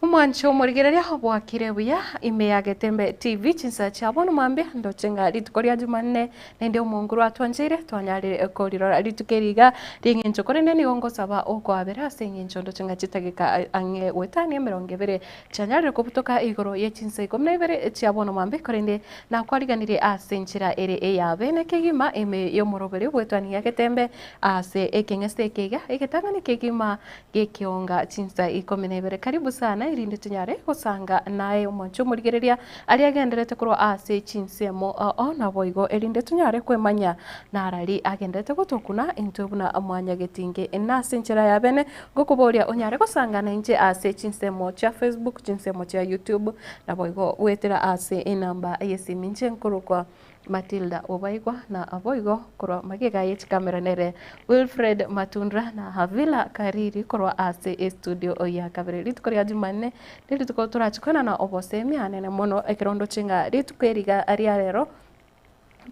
Omwancho omorigereria bwakire buya ime ya Getembe TV chinsa chia bono mambia ndoche ng'a rituko ria Jumanne naende omonguru atwancheire twanyarire korirora rituko eri iga rieng'encho korende nigo ngosaba okoabera ase eng'encho ndoche ng'a chitageka ang'e goetania emerongo ebere chianyarire kobutoka igoro ye chinsa ikomi na ibere chia bono mambia korende nakwariganirie ase enchera ere eyabe kegima ime y'omoroberi bwetwania Getembe ase ekeng'ese eke iga egetang'ani kegima Gekeonga chinsa ikomi na ibere. Karibu sana erinde tonyare gosanga naye omwanche omorigereria aria agenderete korwa ase chinsemo oo naboigo erinde tonyare kwemanya narari agenderete gotokuna intwe buna mwanyagetinge. Nase enchera ya bene ngokoboria onyare gosanga nainche ase chinsemo chia Facebook, chinsemo chia YouTube naboigo goetera ase enamba yesimi inche nkorokwa Matilda Obaigwa na boigo korwa magega ye chikamera nere Wilfred Matundra na Havila Kariri korwa ase estudio ya kabere. Rituko ria Jumanne nerituko torachi koenana obosemia anene mono ekero ndoche ng'a rituko eri iga ria rero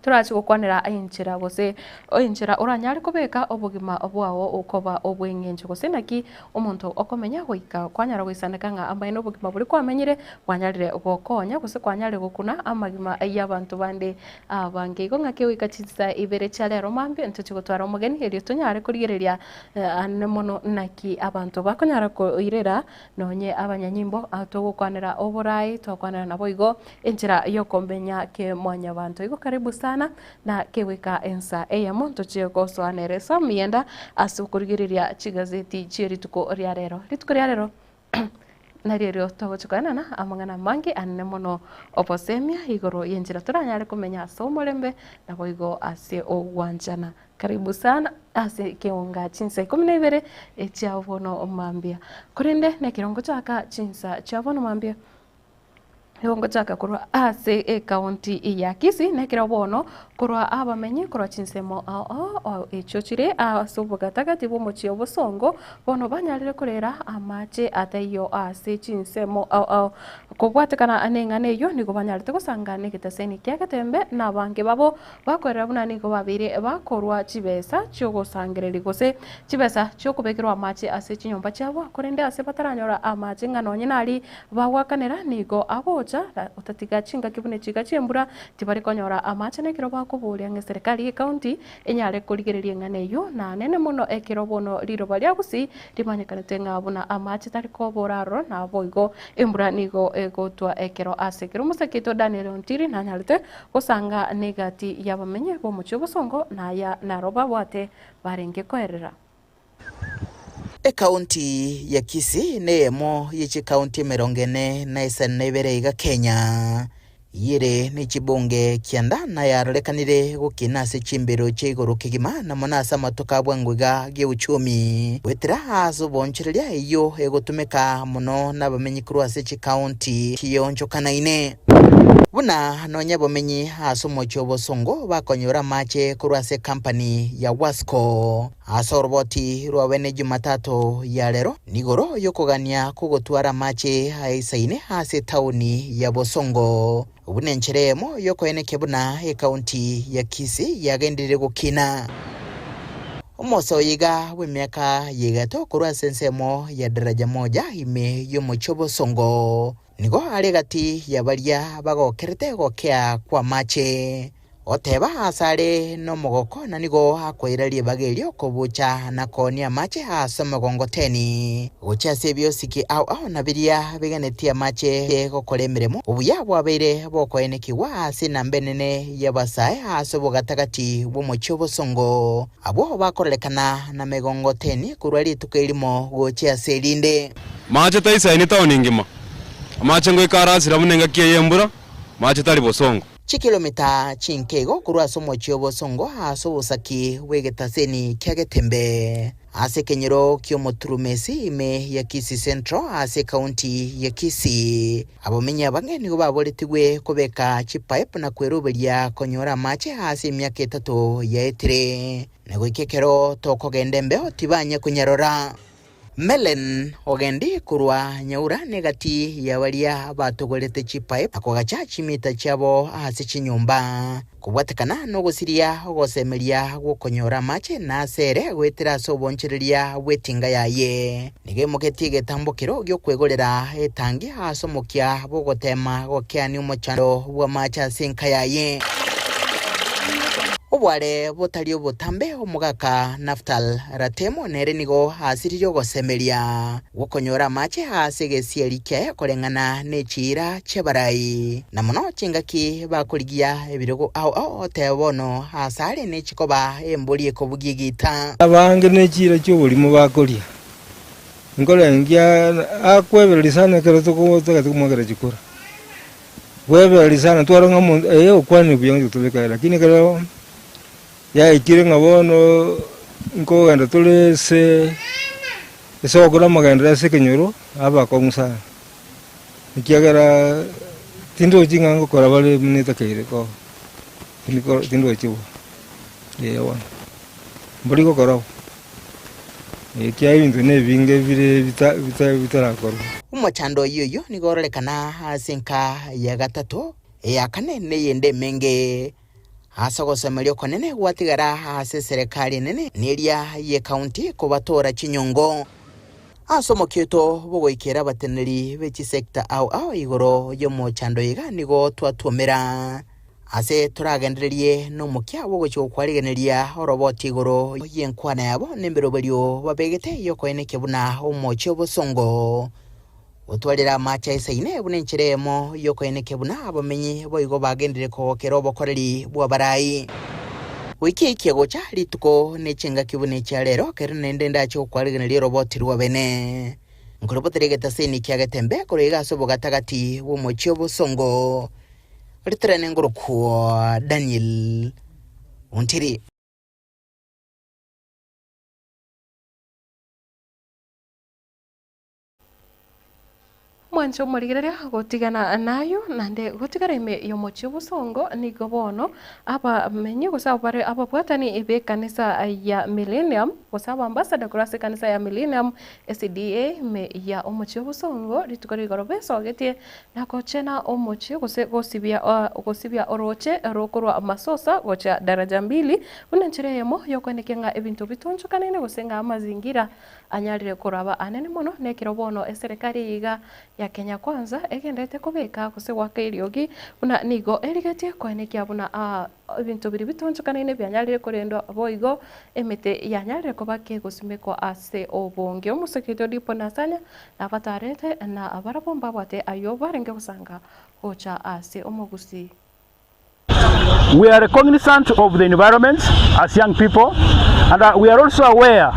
torachi gokwanera enchera gose enchera oranyare kobeka obogima bwao koba obweng'encho gose naki Omonto okomenya goika kwanyara goisaneka ng'a amaene obogima boria kwamenyire bwanyarire gokonya gose kwanyarire gokuna amagima y'abanto bande abange. Igo ng'aki goika chinsa ibere chia rero mambia ntochie gotwara omogeni erio tonyare korigereria ane mono naki abanto bakonyara koirera nonye abanyanyimbo togokwanera oborai twakwanera naboigo enchera yokomenya kemwanyabanto. Igo karibu sana. Na kegoika ensa eyemo ntochie gosoa nere Sam Yenda ase okorigereria chigazeti chie rituko ria rero. Rituko ria rero nario erio togochia koenana amang'ana amange anene mono obosemia igoro y'enchera toranyare komenya ase omorembe naboigo ase ogwanchana. Karibu sana ase ekeonga chinsa ikomi na ibere echia bono mambia. Korende nekero ngochaka chinsa chia bono mambia. Nigo ngochaka korwa ase ekaunti ya Kisii, nekero bono korwa abamenyi korwa chinsemo ao ao echio chire ase obogatagati bw'omochie obosongo, bono banyarire korera amache ataiyo ase chinsemo ao ao. Kobwatekana neng'ana eyio nigo banyarete gosanga negetaseni kia Getembe na abange babo bakorera buna nigo babeire bakorwa chibesa chiogosangereria gose chibesa chiokobekerwa amache ase chinyomba chiabo, korende ase bataranyora amache ng'a nonye nari Bagoakanera nigo agocha, otatiga chingaki buna echiga chi'embura, tibari konyora amache na ekero bakoboria ng'a eserekari y'ecounty enyare korigereria eng'ana eyio, na nene mono ekero bono riroba ria Gusii rimanyekanete ng'a buna amache tari kobora aroro naboigo embura nigo egotwa ekero ase ekero omosake oito Daniel Ontiri nanyarete gosanga negati y'abamenyi b'omochie obosongo na aya naro babwate barenge koerera. Ekaunti ya Kisii neyemo ye chikaunti emerongo ene na isano na ibere iga Kenya. Ere ne chibunge kianda na yarorekanire gokina ase chimbero chia igoro kegima na mono ase amatuko a bwango iga geuchumi goetera ase oboonchoreria eyio egotumeka mono nabamenyi korwa ase chikaunti chionchokanaine. Buna nonya abamenyi ase omochie obosongo bakonyora amache korwa ase ekampani ya Wasco. Ase oroboti rwa bene Jumatatu ya rero, nigoro y'okogania kw'ogotwara amache aisaine ase etaoni ya Bosongo, buna enchera eyemo y'okoenekia buna ekaunti ya Kisii yagenderire gokina. Omosoyi iga bw'emiaka y'egeto korwa ase ensemo ya Daraja Moja ime y'omochie o Bosongo, nigo are gati ya baria bagokerete gokea kw'amache. Goteba asare nomogoko, na nigo akoira ribaga erio kobucha na koonia amache ase omogongoteni, gochia ase ebiosiki ao ao na biria biganetie amache gokora emeremo. Obuya bwabeire bokoenekigwa ase enamba enene y'abasae ase obogatagati bw'omochie obosongo, abwo bakorerekana na megongoteni korwa rituko erimo gochia ase erinde. Mache taisaini taoni engima, amache ngoika arasire buna engaki eye y'embura, mache tari bosongo. Chikilomita chinke igo korwa ase omochie obosongo ase obosaki bw'egetaseni kia Getembe, ase ekenyoro ki'Omoturumesi ime ya Kisii Central ase ekaunti ya Kisii. Abamenyi abange nigo baboretigwe kobeka chipipe na kweroberia konyora amache ase emiaka etato yaetire, na goika ekero tokogenda embeo tibanye konyarora. Mellen Ogendi korwa Nyaura negati ya baria batogorete chipipe na kogacha chimita chiabo ase chinyomba. Kobwatekana nogosiria ogosemeria gw'okonyora amache na ase ere goetera ase obonchoreria bw'etinga yaye, nigo aimoketie egetambokero gi'okwegorera etangi ase omokia bw'ogoteema gokeania omochando bw'amache ase enka yaye. Obware botari obotambe omogaka Naftal Ratemo nere nigo asiririe ogosemeria gw'okonyora amache ase egesieri kiaye koreng'ana ne chiira chi'abarai, na mono chingaki bakorigia ebirogo ao ao otebe bono aase are nechikoba embori ekobugia egeita. Abange ne chiira chi'oborimo bakoria, nkorengia akwebereria sana ekero togete komwakera chikura. Kwebereria sana twarora ng'a omonto eye okwanire buya ng'a tobeke aya, lakini ekero yaikire ng'a bono nkogenda tore ase ase ogokora amagenderero ase ekenyoro, abakong'u sana, ekiagera tindochi ng'a ngokora bare buna etakeire koba, tindiko tindochi bo, eh bono, mbori gokora bo, ekiagera ebinto na ebinge bire bita bita bitarakorwa. Omochando oyio oyio nigo ororekana ase enka ya gatato, eya kane, na eyende emenge. Ase ogosemeria okonene gwatigara ase eserekari enene na eria y'ecounty kobatoora chinyongo. Ase omokieto bw'ogoikera abateneneri be chisector ao ao igoro y'omochando iga nigo twatwomera ase toragendererie nomokia bw'ogochia gokwarigeneria oroboti igoro y'enkwana yabo nemeroberio babegete y'okoenekia buna omochie obosongo Gotwarera amache aisaine buna enchera eyemo y'okoenekia buna abamenyi boigo bagenderere kogokera obokoreri bw'abarai. Goika ekia gocha rituko ne chingaki buna echia rero, kero naende ndache gokwarigeneria oroboti rw'abene. Nkorobotera egetaseni kia Getembe korwa iga ase obogatagati bw'omochie obosongo. Ritorane ngorokwo Daniel Ontiri. Mwanche omorigereria gotigana nayio, naende gotigara ime y'omochie obosongo, nigo bono abamenyi gose abwo bare ababwatani b'ekanisa ya Millennium, gose abambassador korwa ase ekanisa ya Millennium SDA ime ya omochie obosongo, rituko rigoro besogetie na gochena omochie gose gosibia gosibia orooche rokorwa Masosa gochia Daraja Mbili, buna enchera eyemo y'okoenekia ng'a ebinto bitonchokanene gose ng'a amazingira Anyarire koraba anene mono nekero bono eserekari eye iga ya Kenya Kwanza egenderete kobeka gose goaka eriogi buna nigo erigetie koenekia buna ebinto biria bitonchokanaine bianyarire korendwa boigo emete yanyarire koba kegosimekwa ase obonge. Omoseketo Dipo Nasanya nabatarete na barabwo mbabwate ayio barenge gosanga gocha ase omogusii. We are recognizant of the environment as young people and we are also aware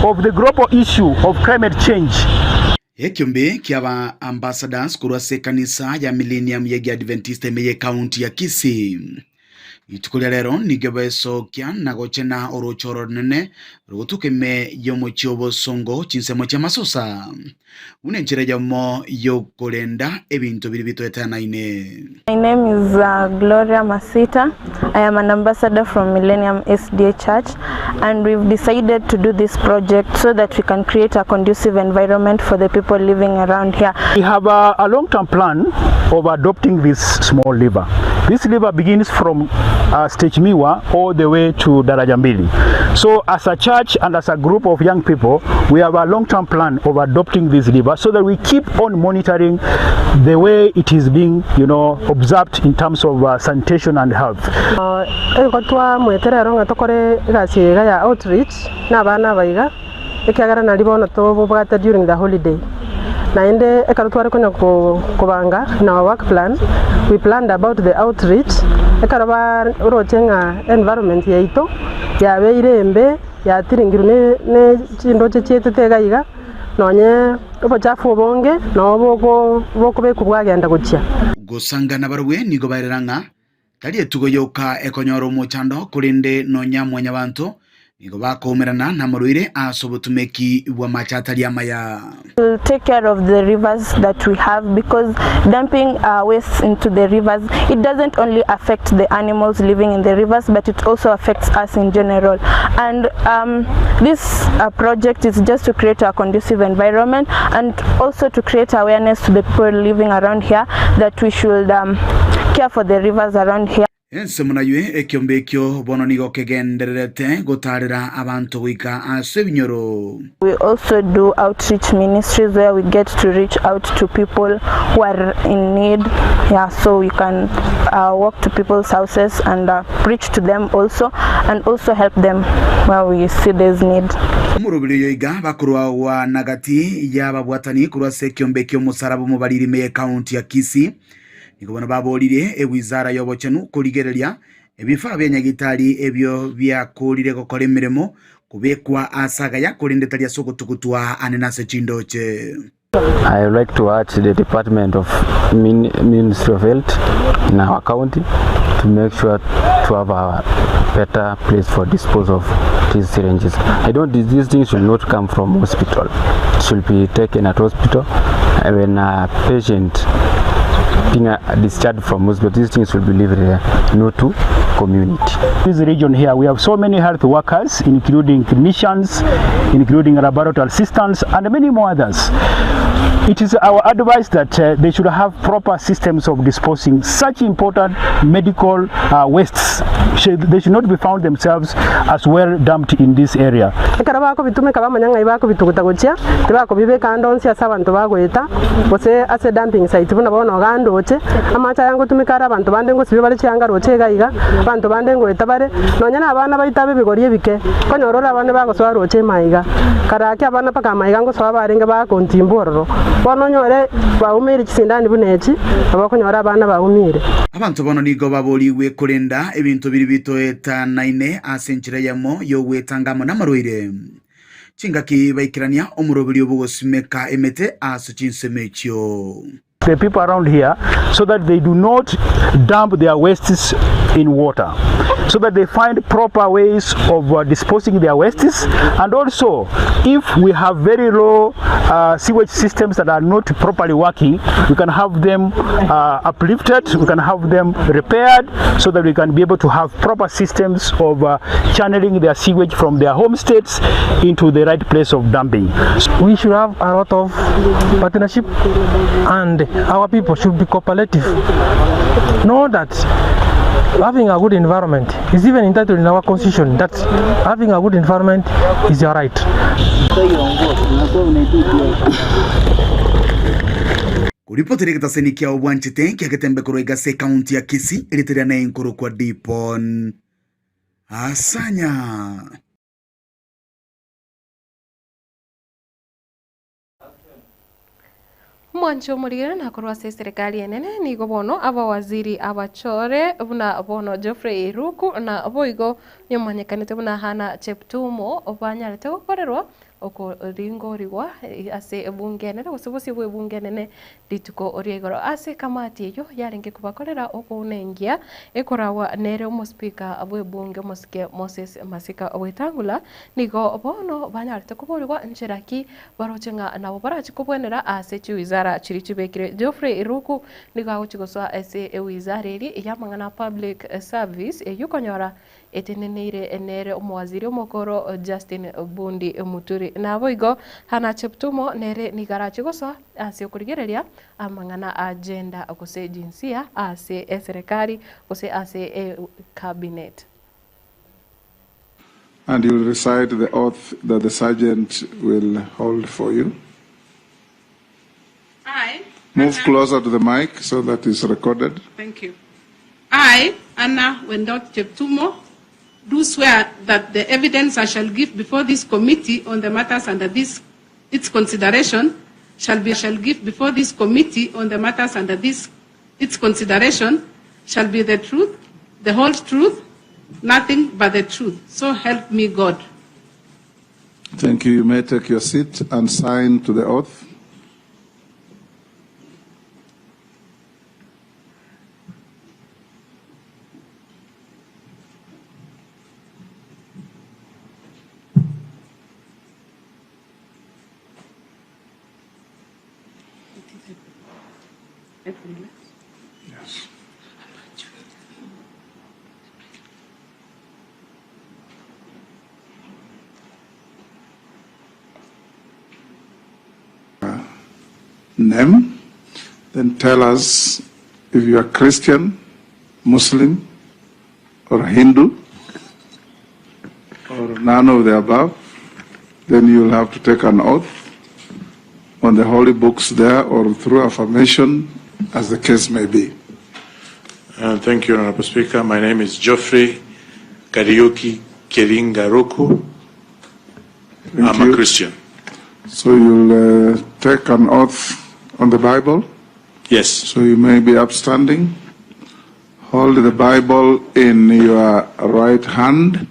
of the global issue of climate change. Ekiombe kiaba Ambassadors korwa ase ekanisa ya Millennium ye Giadventista ime ye county ya Kisii. Rituko ria rero nigo besokia na gochena oroche oronene rogotuka ime y'omochie obosongo chinsemo chia Masosa. Buna enchera eyemo y'okorenda ebinto biria bitoetanaine. My name is Gloria Masita. I am an ambassador from Millennium SDA Church and we've decided to do this project so that we can create a conducive environment for the people living around here. We have a, a long-term plan of adopting this small river. This river begins from Stage Miwa all the way to Daraja Mbili. So as a church and as a group of young people, we have a long-term plan of adopting this river so that we keep on monitoring the way it is being, you know, observed in terms of sanitation and health. Nigo twamoete rero ng'a tokore egasi eye iga ya outreach na abana aba iga, ekiagera nario bono tobobwate during the holiday. Naende ekero tware konya kobanga in our work plan, we planned about the outreach, ekero baroche ng'a environment yaito yabeire embe, yatiringirwe ne chindoche chietete iga iga, nonye obochafu obonge nabo boko bokobekwa bwagenda gochia. Gosanga nabarabwo nigo bairera ng'a tari etugo yoka ekonyora omochando, korende nonya mwanyabanto. Nigo bakoumerana namarwaire ase obotumeki bw'amache atari amaya. We'll take care of the rivers that we have because dumping our wastes into the rivers it doesn't only affect the animals living in the rivers but it also affects us in general and um, this uh, project is just to create a conducive environment and also to create awareness to the people living around here that we should um, care for the rivers around here. Ensemo naywe ekiombe ekio bono nigo kegendererete gotaarera abanto goika ase ebinyoro. We also do outreach ministries where we get to reach out to people who are in need yeah so we can uh, walk to people's houses and uh, preach to them also and also help them where we see there's need. Omoroberi oyo iga bakorwagwa na gati y'ababwatani korwa ase ekiombe ki'omosaraba omobariri ime y'Ekaunti ya Kisii. Nigo bono baboririe ewizara y'obochenu korigereria ebifaa bia nyagitari ebio biakoorire gokora emeremo kobekwa ase agaya korende tari ase ogotugutwa ane nase chindoche. I would like to urge the Department of Ministry of Health in our county to make sure to have a better place for dispose of these syringes. I don't these things should not come from hospital. It should be taken at hospital when a patient being discharged from hospital, these things should be left there, not to community. This region here, we have so many health workers, including clinicians, including laboratory assistants, and many more others. It is our advice that uh, they should have proper systems of disposing such important medical uh, wastes. Should, they should not be found themselves as well dumped in this area. Ekero bakobitumeka bamanya ng'ai bakobituguta gochia, tibakobibeka ande onsi ase abanto bagoeta, gose ase dumping site buna bono iga ndoche, amache aya ngotumeka are abanto bande ngosibia bare chianga roche iga iga, abanto bande ngoeta bare, nonya na abana baito abe ebigori ebike, okonyora ore abana bagosoa roche maiga. Kare ake abana mpaka amaiga ngosoa barenge bakontimba ororo, bono onyore baumeire chisindani buna echi, nabo okonyora abana baumire. Abanto bono nigo baborigwe korenda ebinto biria bitoetanaine ase enchera eyemo y'ogwetanga amo namarwaire. Chingaki baikerania omoroberio bw'ogosimeka emete ase chinsemo echio. The people around here so that they do not dump their wastes in water so that they find proper ways of uh, disposing their wastes and also if we have very low uh, sewage systems that are not properly working we can have them uh, uplifted we can have them repaired so that we can be able to have proper systems of uh, channeling their sewage from their homesteads into the right place of dumping. We should have a lot of partnership and our people should be cooperative. Know that having a good environment is even entitled in our constitution that having a good environment is your right. Koripotera egetaseni kia obwanchete kia Getembe korwa iga ase ekaunti ya Kisii erieta riane nkorokwa Dipon Asanya. Omwanchi omorigere nakorwa ase eserekari enene nigo bono abawaziri abachore buna bono Geoffrey Ruku na boigo nyomanyekanete buna Hannah Cheptumo banyarete gokorerwa okoringorigwa ase ebunge enene gose bosio bwa ebunge enene rituko ria igoro ase ekamati eyio yarenge kobakorera okounengia ekoragwa nere omospeaker bwa ebunge omosike Moses Masika Wetangula nigo bono banyarete koborigwa nchera ki baroche ng'a nabo barachi kobwenera ase chiwizara chiria chibekire. Geoffrey Ruku nigo agochi gosoa ase ewizara eria y'amang'ana a Public Service eyio okonyora eteneneire nere omowaziri omokoro Justin Bundi Muturi. Naboigo Hannah Cheptumo nere nigo arache gosoa ase okorigereria amang'ana a gender gose jinsia ase eserekari gose ase ecabinet. And you will recite the oath that the sergeant will hold for you. I, Move Anna, closer to the mic so that it's recorded. Thank you. I, Anna Wendot Cheptumo, do swear that the evidence I shall give before this committee on the matters under this its consideration shall be shall give before this committee on the matters under this its consideration shall be the truth, the whole truth, nothing but the truth. So help me God. Thank you. You may take your seat and sign to the oath. Yes. Name, then tell us if you are Christian, Muslim, or Hindu, or none of the above. Then you'll have to take an oath on the holy books there or through affirmation, as the case may be. Thank you, Honorable Speaker. My name is Geoffrey Kariuki Kiringa Ruku. Thank I'm a you. Christian. So you'll take an oath on the Bible? Yes. So you may be upstanding. Hold the Bible in your right hand,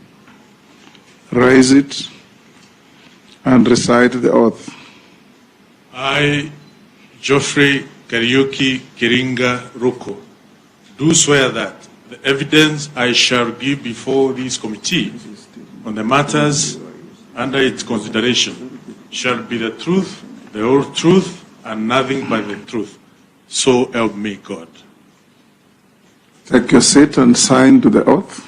raise it, and recite the oath. I, Geoffrey Kariuki Kiringa Ruku, do swear that the evidence I shall give before this committee on the matters under its consideration shall be the truth, the whole truth, and nothing but the truth. So help me God. Take your seat and sign to the oath.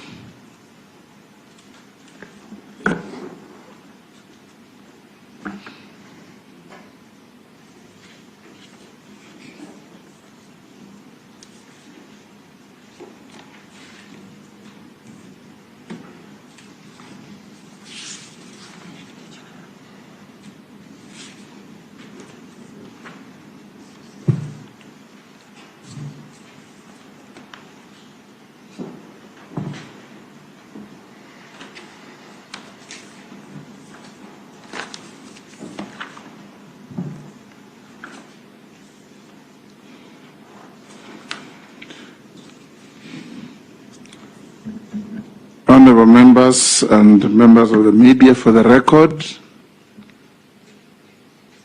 Honorable members and members of the media, for the record,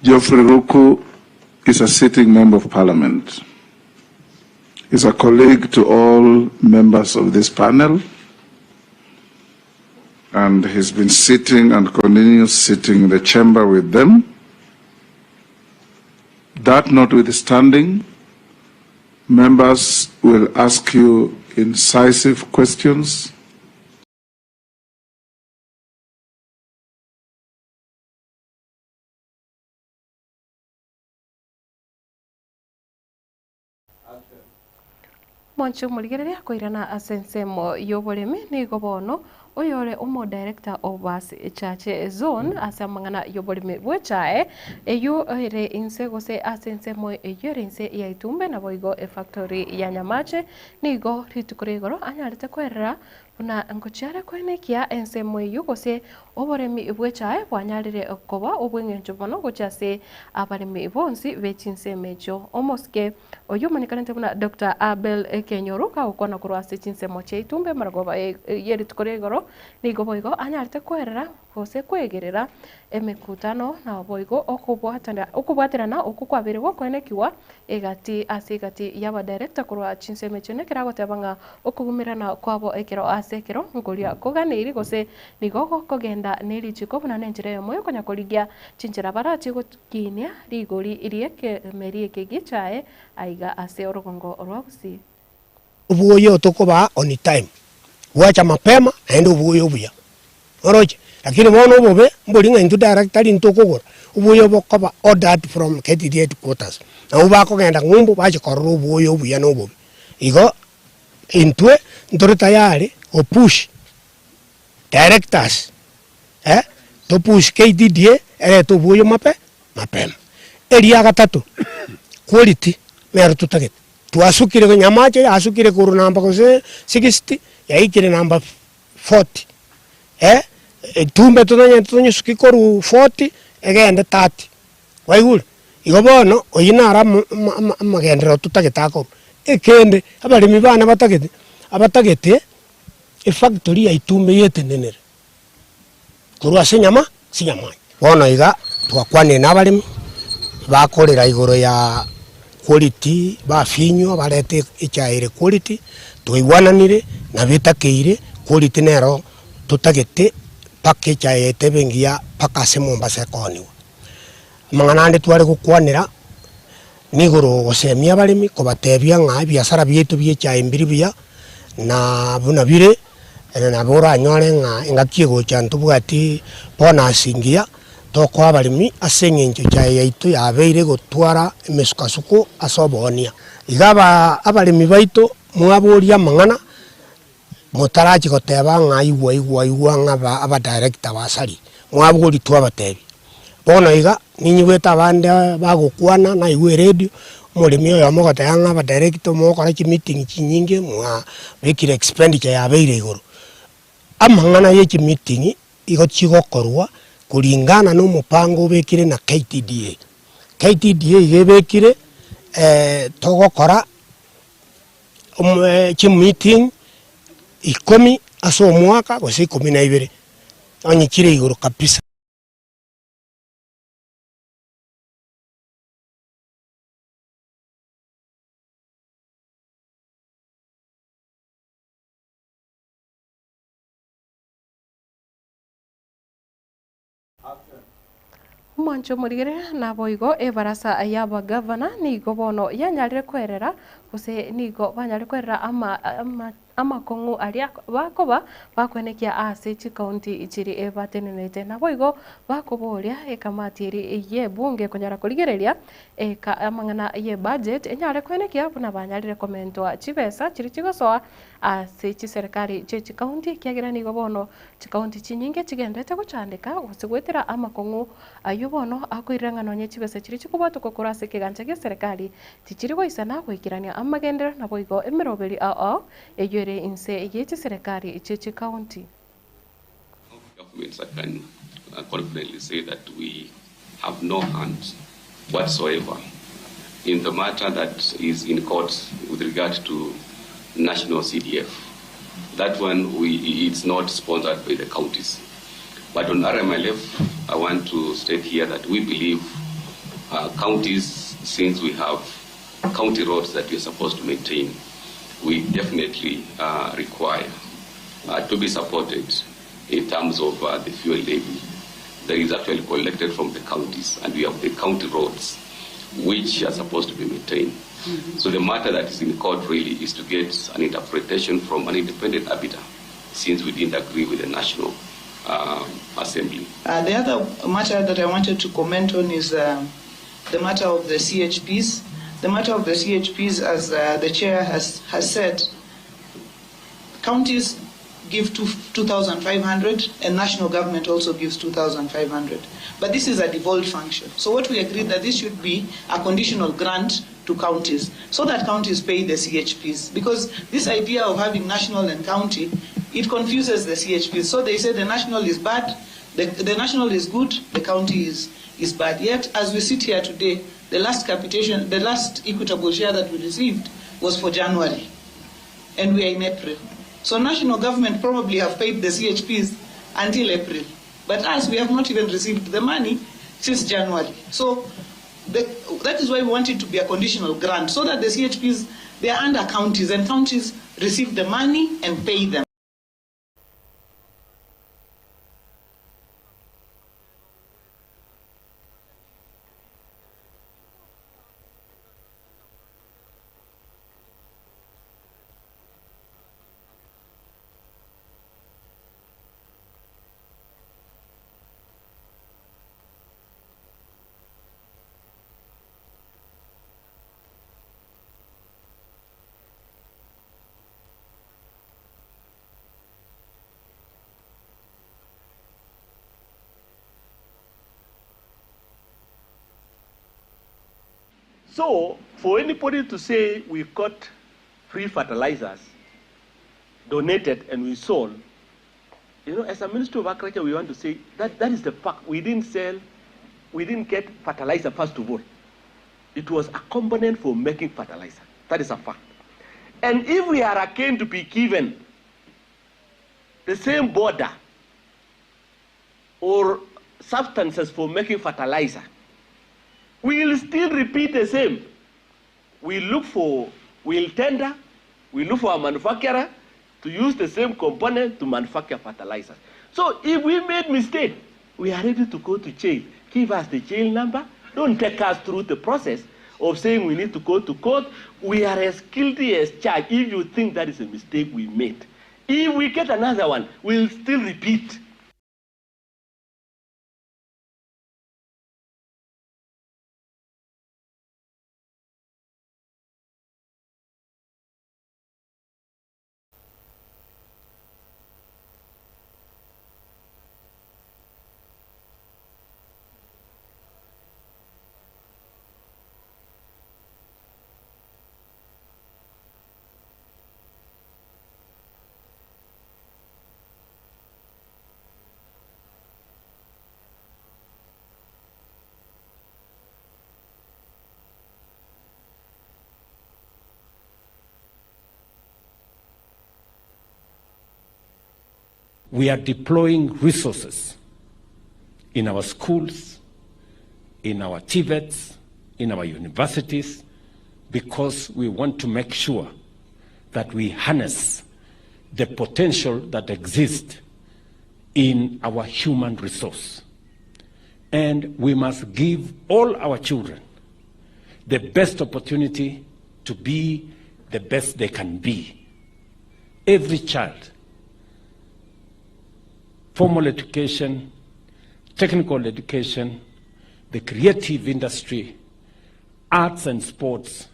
Geoffrey Ruku is a sitting member of parliament. He's a colleague to all members of this panel, and he's been sitting and continues sitting in the chamber with them. That notwithstanding, members will ask you incisive questions. Mwanche omorigereria koirana ase ensemo y'oboremi nigo bono oyore omodirector of Chache Zone ase amang'ana y'oboremi bw'echae eyio ere inse gose ase ensemo eyio ere inse ya Itumbe naboigo efactory ya Nyamache nigo rituko ria igoro anyarete kwerera Buna ngochia are koenekia ensemo eyio gose oboremi bw'echae bwanyarire koba obw'engencho mono gochia ase abaremi bonsi be chinsemo echio. Omosike oyio omanyekanete buna Doctor Abel Kenyoru kagokwana korwa ase chinsemo chia Itumbe marogoba ye rituko ria igoro nigo boigo anyarete koerera gose kwegerera emekutano naboigo okobwaterana okwo kwabeire gokoenekigwa Egati ase egati y'abadirector korwa chinsemo echio nekero agoteba ng'a okogumerana kwabo ekero ase ekero nkoria koganeiri gose nigo gokogenda nerichiko buna nenchera eyemo yokonya korigia chinchera barachie gokinia rigori ri'ekemeri eke gi'echae aiga ase orogongo rwa Gusii. Obuoyo tokobaa on time, gwacha mapema naende obuoyo obuya, oroche? Lakini bono obobe mbori ng'a intwe direct tari intwe tokogora, obuoyo bokoba ordered from KTDA headquarters. Nabwo bakogenda ng'umbu bache korora obuoyo obuya na obobe. Igo intwe ntore tayari go push directors eh, to push KTDA erete obuoyo mape mapema. Eria gatato, quality nero totagete. Twasukire konya amache yasukire korwa namba gose sixty yaikire namba forty eh, etumbe tonye tonyesuki korwa forty egende thirty, kwaigure? Igo bono oyio naro amo ama ama amagenderero totagete akorwa. Ekende, abaremi bane batagete, abatagete efactory ya itumbe yetenenere. Korwa ase enyama ase enyamanya. Bono iga twakwanire nabaremi, bakorera igoro ya quality, bafinywa barete echae ere quality, twaigwananire nabo etakeire, quality nero totagete mpaka echae yaito ebe engiya mpaka ase Mombasa ekooniwa. Amang'ana ande tware gokwanera. Nigoro gosemia abaremi kobatebia ng'a ebiasara biaito bie echae mbiri buya, na buna bire, ere nabo oranyore ng'a engaki egocha ntobwati bonus engiya, tokoa abaremi ase eng'encho echae yaito yabeire gotwara emesukasuko ase oboonia. Iga aba abaremi baito mwaboria amang'ana, motarachia goteba ng'a igwa igwa igwa ng'a aba abadirector basaria, mwaboria twabatebia. Bono iga, ninyigwete abande bagokwana naigwa eredio, omoremi oyomo ogoteba ng'a abadirector mogokora chimeeting chinyinge mwabekire expenditure yabeire igoro. Amang'ana ya echimeeting igo chigokorwa kulingana na omopango obekire na KTDA. KTDA iga ebekire togokora chimeeting ikomi ase omwaka gose ikomi na ibere, onye chire igoro kabisa. Omwancho omorigereria naboigo ebarasa y'abagavana nigo bono yanyarire kwerera gose nigo banyarire kwerera ama ama amakong'u aria bakoba bakwenekia ase chikaunti chiri batenenete. Naboigo bakoboria ekamati eri y'ebunge konyara korigereria eka amang'ana y'ebudget enyare kwenekia buna banyarire komentwa chibesa chiria chigosoa ase chiserekari chie chikaunti ekiagera nigo bono Chikaunti chinyinge chigenderete gochandeka gose goetera amakong'u ayio bono akoirera ng'a nonye chibesa chiria chikobwatokwa korwa ase ekegancha gi'eserekari tichiri goisana goikerania amagenderero naboigo emeroberi ao ao eyio ere inse ye chiserekari chie chikaunti. Governments I can confidently say that we have no hand whatsoever in the matter that is in court with regard to national CDF. That one, we, it's not sponsored by the counties. But on RMLF, I want to state here that we believe uh, counties, since we have county roads that we are supposed to maintain, we definitely uh, require uh, to be supported in terms of uh, the fuel levy that is actually collected from the counties, and we have the county roads which are supposed to be maintained. Mm-hmm. So the matter that is in court really is to get an interpretation from an independent arbiter, since we didn't agree with the National Assembly. Uh, the other matter that I wanted to comment on is uh, the matter of the CHPs. The matter of the CHPs, as uh, the chair has, has said, counties give 2,500 and national government also gives 2,500. But this is a devolved function. So what we agreed that this should be a conditional grant to counties so that counties pay the CHPs. Because this idea of having national and county, it confuses the CHPs. So they say the national is bad, the, the national is good, the county is, is bad. Yet, as we sit here today, the last capitation, the last equitable share that we received was for January and we are in April. So national government probably have paid the CHPs until April. But us, we have not even received the money since January. So the, that is why we want it to be a conditional grant, so that the CHPs, they are under counties, and counties receive the money and pay them. So, for anybody to say we got free fertilizers donated and we sold, you know, as a Ministry of Agriculture, we want to say that that is the fact. We didn't sell, we didn't get fertilizer first of all. It was a component for making fertilizer. That is a fact. And if we are again to be given the same border or substances for making fertilizer, we will still repeat the same. We look for, we'll tender, we look for a manufacturer to use the same component to manufacture fertilizers. So if we made mistake, we are ready to go to jail. Give us the jail number. Don't take us through the process. of saying we need to go to court. We are as guilty as charged if you think that is a mistake we made. If we get another one, we'll still repeat. We are deploying resources in our schools, in our TVETs, in our universities, because we want to make sure that we harness the potential that exists in our human resource. And we must give all our children the best opportunity to be the best they can be. Every child, formal education, technical education, the creative industry, arts and sports,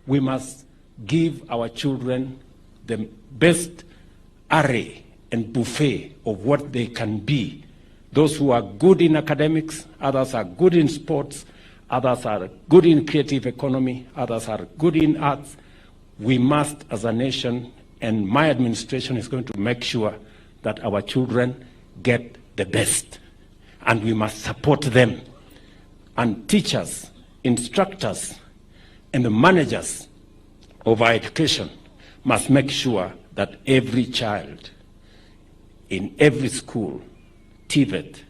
we must give our children the best array and buffet of what they can be. Those who are good in academics, others are good in sports, others are good in creative economy, others are good in arts. We must, as a nation, and my administration is going to make sure that our children get the best. And we must support them. And teachers, instructors, and the managers of our education must make sure that every child in every school, TVET,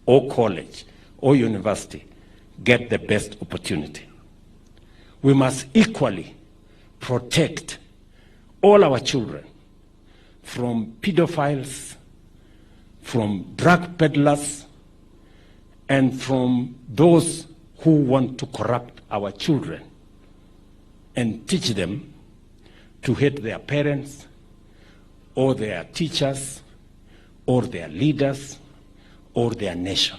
or college, or university get the best opportunity. We must equally protect all our children from pedophiles, from drug peddlers, and from those who want to corrupt our children and teach them to hate their parents or their teachers or their leaders or their nation.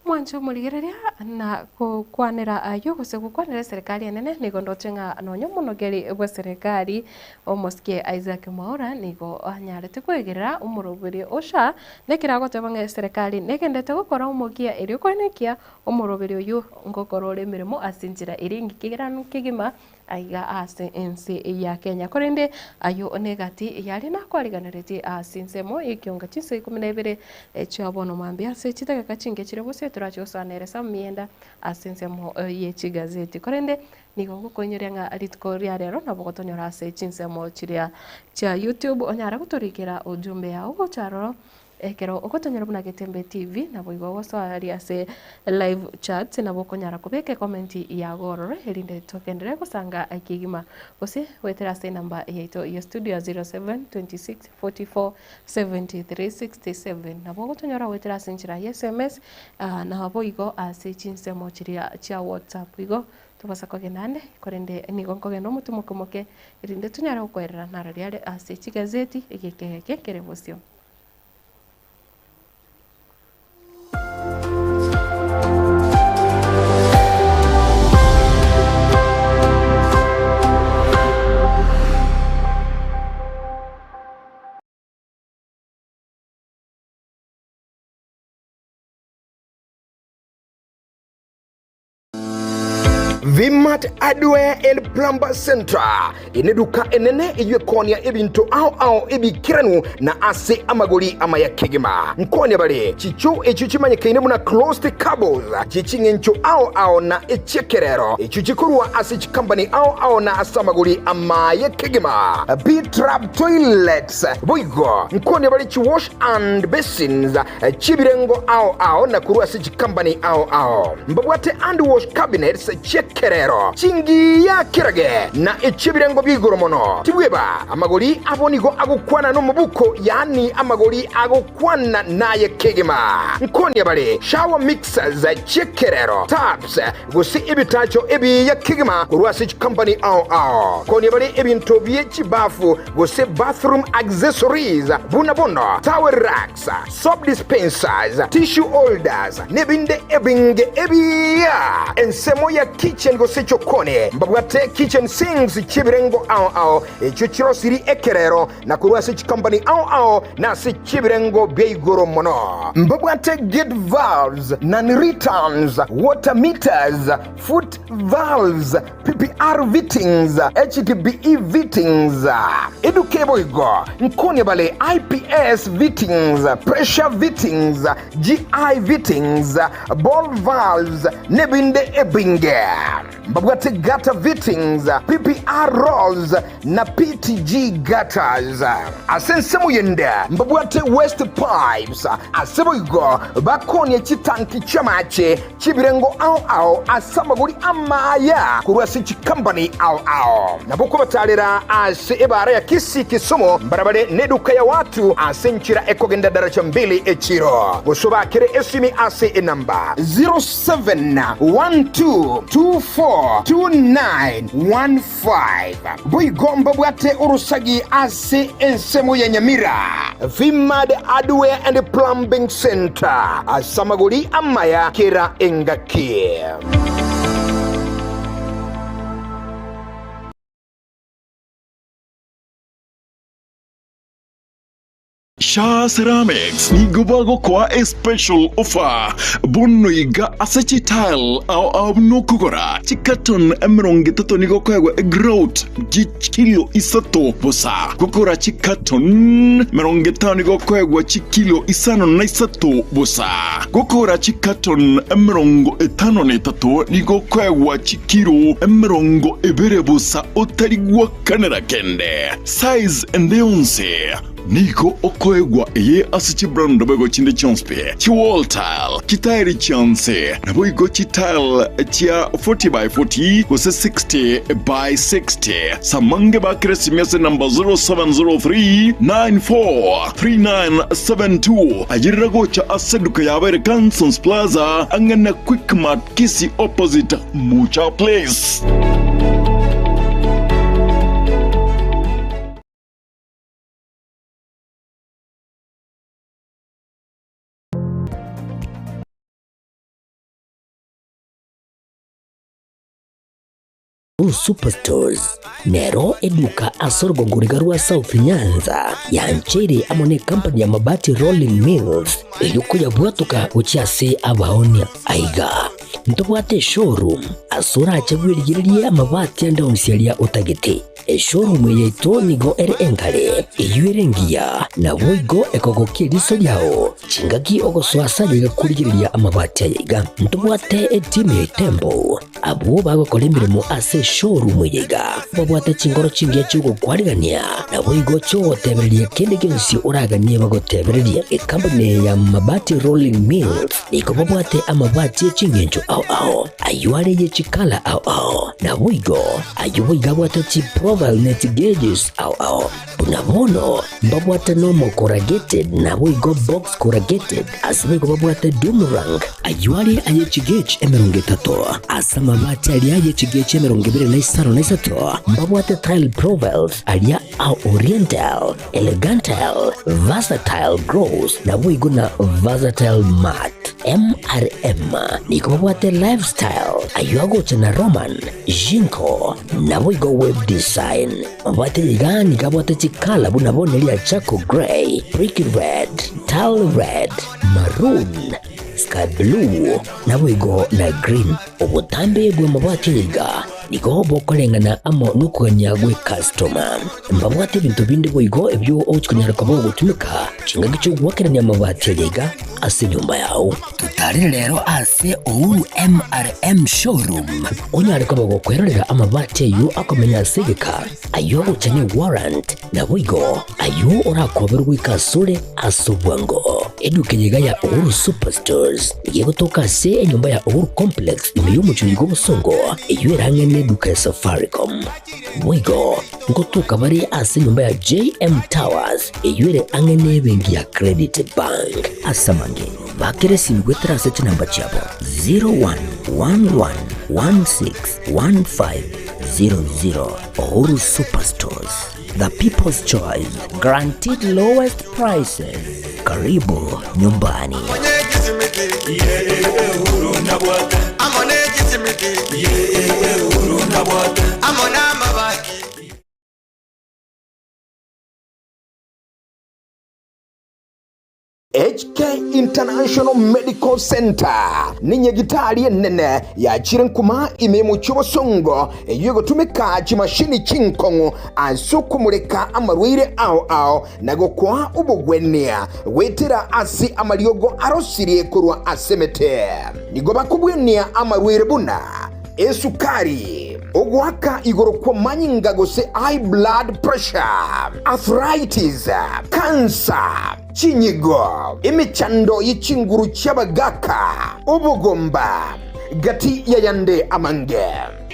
Mwanche omorigereria na gokwanera ayio gose gokwanera eserekari enene nigo ndoche ng'a nonya omonogeri bw'eserekari omosike Isaac Mwaura nigo anyarete koegerera omoroberi o SHA nekero agoteba ng'a eserekari negendete gokora omokia erio koenekia omoroberi oyio ngokora ore emeremo ase enchera eria engikegeranu kegima Aiga ase ense ya Kenya. Korende ayio negati yaria nakwariganeretie ase ensemo y'ekionga chinsa ikomi na ibere chia bono mambia ase chidageka chinke chire bosio torache gosoana ere Sam Mienda ase ensemo ye chigazeti. Korende nigo ngokoinyoria ng'a rituko ria rero nabo gotonyora ase chinsemo chiria chia YouTube onyare gotorikera ujumbe yao gocha aroro Ekero ogotonyora buna Getembe TV, naboigo ogosoa aria ase live chat nabo okonyara kobeka ecomment yago ororo erinde togenderere gosanga kegima. Gose goetera ase enamba yaito ya studio ya 0726 44 73 67 nabo ogotonyora goetera ase enchera ya sms naboigo ase chinsemo chiria chia WhatsApp. Igo tobasa kogenda ande korende nigo nkogenda omotwe moke moke erinde tonyare gokoerera nararia are ase chigazeti egeke eke kere bosio. Vmart Hardware and Plumber Centre neduka enene eyio ekoonia ebinto ao ao ebikeranu na ase amagori amaya kegima. Nkoonia bare chichoo echio chimanyekaine buna closed cables chie ching'encho ao ao na echiekerero echio chikorwa ase chikambani ao ao na ase amagori amaye kegima. B-Trap Toilets boigo nkoonia bare chiwash and basins chi'ebirengo ao ao na korwa ase chikambani ao ao. Mbabwate hand wash cabinets chi'ekerero. chi'ekerero, chingiya kerage, na echi'ebirengo bia igoro mono. Tibweba, amagori abo nigo agokwana nomobuko, yaani amagori agokwana naye kegima. Nkonia bare shower mixers chi'ekerero, tubs, gose ebitacho ebiya kegima korwa ase chikompani ao ao. Nkonia bare ebinto bie chibafu gose bathroom accessories buna bono towel racks, soap dispensers, tissue holders, nebinde ebinge ebiya. Ensemo ya kitchen gose chokoni mbabwate kitchen sinks chi'ebirengo ao ao echio chirosiri ekerero na korwa ase chikompani ao ao na ase chi'ebirengo bia igoro mono. Mbabwate gate valves, non-returns, water meters, foot valves, PPR fittings, HDPE fittings, eduka eboigo, nkonia bare IPS fittings, pressure fittings, GI fittings, ball valves, nebinde ebinge. Mbabwate gutter fittings, PPR rolls, na PTG gutters. Ase ensemo yende mbabwate waste pipes, ase boigo bakonia chitanki chi'amache chi'ebirengo ao ao ase amagori amaya korwa ase chikampani ao ao. Nabo kobatarera ase ebaara ya Kisii Kisumu mbarabare neduka ya watu ase enchera ekogenda daraja mbili echiro. Gose obakere esimi ase enamba 0712242915. Boigo mbabwate orosagi ase ensemo ya Nyamira, Vimad Hardware and Plumbing Centre, ase amagori amaya kera engaki. Shaa Ceramics nigo bagokoa a special offer bono iga ase chitile ao ao buna okogora chicarton 30 nigo okoegwa egrout chikilo isato bosa. Gokora chicarton 50 nigo okoegwa chikilo isano na isato bosa. Gokora chicarton 53 nigo okoegwa chikilo 20 bosa otari gwakanera kende. Size ende yonsi. Nigo okoegwa eye ase chibrand boigo chinde chionsi pi, chiwall tile, chitairi chionsi, naboigo chitile chia 40 by 40 gose 60 by 60. Samange bakire esimi ase enamba 0703 94 3972. Ayerera gocha ase eduka yabo ere Cansons Plaza ang'e na Quickmart Kisii opposite Mucha Place. Superstores nero eduka ase orogongo riga rwa South Nyanza yancheire amo ne company ya Mabati Rolling Mills erio koyabwatoka gochia ase abaonia. Aiga ntobwate eshowroom ase orache bwerigererie amabati ande onsi aria otagete. Eshowroom yaito nigo ere engare, eyio ere engiya, naboigo ekogokia eriso riao chingaki ogosoa ase aye iga korigereria amabati aya iga. Ntobwate etimu ya Itembo, abwo bagokora emeremo ase eshowroom eye iga, babwate chinkoro chingiya chi'ogokwarigania, naboigo chi'ogotebereria kende gionsi oraganie bagotebererie. Ekampuni eye ya Mabati Rolling Mills nigo babwate amabati e chingencho ao ao, ayio are ye chikala ao ao, naboigo Ayio boigo abwate chiprofile ne chigeges ao ao. Buna bono mbabwate normal corrugated naboigo box corrugated ase boigo babwate doom rank. Ayio are aye chigauge 30 ase amabati aria aye chigauge 25 mbabwate tile profiles aria a oriental, elegantal, versatile gloss naboigo na versatile matte. MRM nigo babwate lifestyle ayio agocha na Roman, Jinko, naboigo web design. Mabwate iga nigo abwate chikala buna bono ria charcoal grey, brick red, tile red, maroon, sky blue, naboigo na green. Obotambe bw'amabati aya iga. Nigo bokoreng'ana amo nokogania gw'ekastoma. Mbabwate ebinto binde boigo ebio ogochia konyara koba ogotumeka chingaki chi'ogoakerania amabati aria iga ase enyomba yao. Totarere rero ase Uhuru MRM Showroom onyare koba gokwerorera amabati ayio akomenya ase egeka, ayio agocha ne warrant, naboigo ayio orakoberwe goika asore ase obwango. Eduka eye iga ya Uhuru Superstores nigo egotoka ase enyomba ya Uhuru Complex ime y'omochie oiga obosongo, eyio ere ang'e neduka ya Safaricom. Boigo ngotoka bare ase enyomba ya JM Towers eyio ere ang'e nebenki ya Credit Bank. Ase amange, bakera esimi goetera ase chinamba chiabo 0111161500. Uhuru Superstores, the people's choice, guaranteed lowest prices. Karibu nyumbani. HK International Medical Centre nenyagitari enene yachire nkuma ime y'omochie obosongo eyio egotumeka chimashini chinkong'u ase okomoreka amarwaire ao ao na gokoa obogwenia goetera ase amariogo arosirie korwa ase emete. Nigo bakobwenia amarwaire buna esukari, ogoaka igoro kw'amanyinga gose high blood pressure, arthritis, cancer, chinyigo, emechando ye chinguru chi'abagaaka, obogomba, gati y'ayande amange.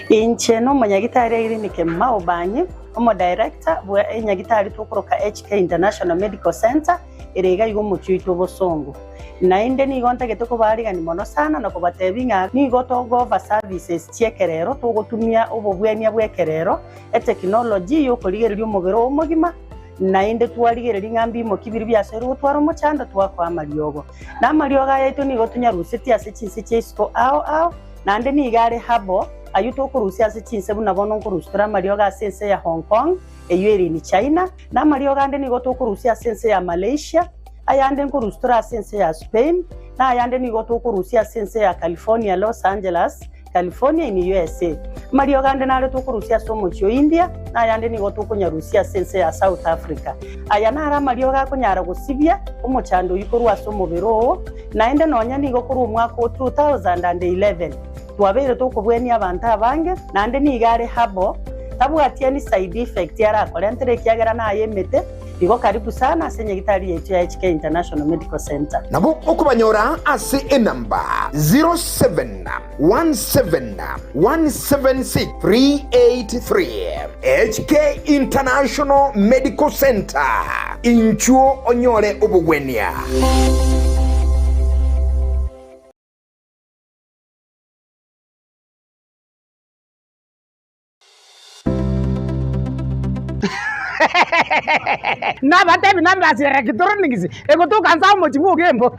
Inche nomonyagitari Irene Kemuma Obanyi, Omodirector bwa enyagitari tokoroka HK International Medical Centre ere iga iga omochie oito obosongo. Naende nigo ntagete kobaarigania mono sana na kobatebia ng'a nigo togofa services chi'ekerero, togotumia obobwenia bw'ekerero, etekinology y'okorigereria omobere oo omogima, naende twarigereria ng'a mbimoki biria biasoire gotwara omochando twakoa amariogo. Na amariogo aya aito nigo tonyarusetie ase chinse chia isiko ao ao, naende nigo are herbal, ayio tokorusia ase chinse buna bono nkorusia tore amariogo ase ense ya Hong Kong, eyio ere in China, na amariogo ande nigo tokorusia ase ense ya Malaysia, ayande nkorusia tore ase ense ya Spain, na ayande nigo tokorusia ase ense ya California, Los Angeles, California in USA. Amariogo ande nare tokorusia ase omochie o India, na ayande nigo tokonyarusia ase ense ya South Africa. Aya naro amariogo akonyara gosibia omochando oyio korwa ase omobere oo, naende nonya nigo korwa omwaka o 2011 Twabeire tokobwenia abanto abange, naende nigo are herbal, tabwati any side effect arakorentere ekiagera naye emete, igo karibu sana ase nyagitari yaito ya HK International Medical Centre. Nabo okobanyora ase enamba 0717176383. HK International Medical Centre, inchuo onyore obogwenia. Nabatebi nambasi ya electronics egotoka nsa omochie bwa Ogembo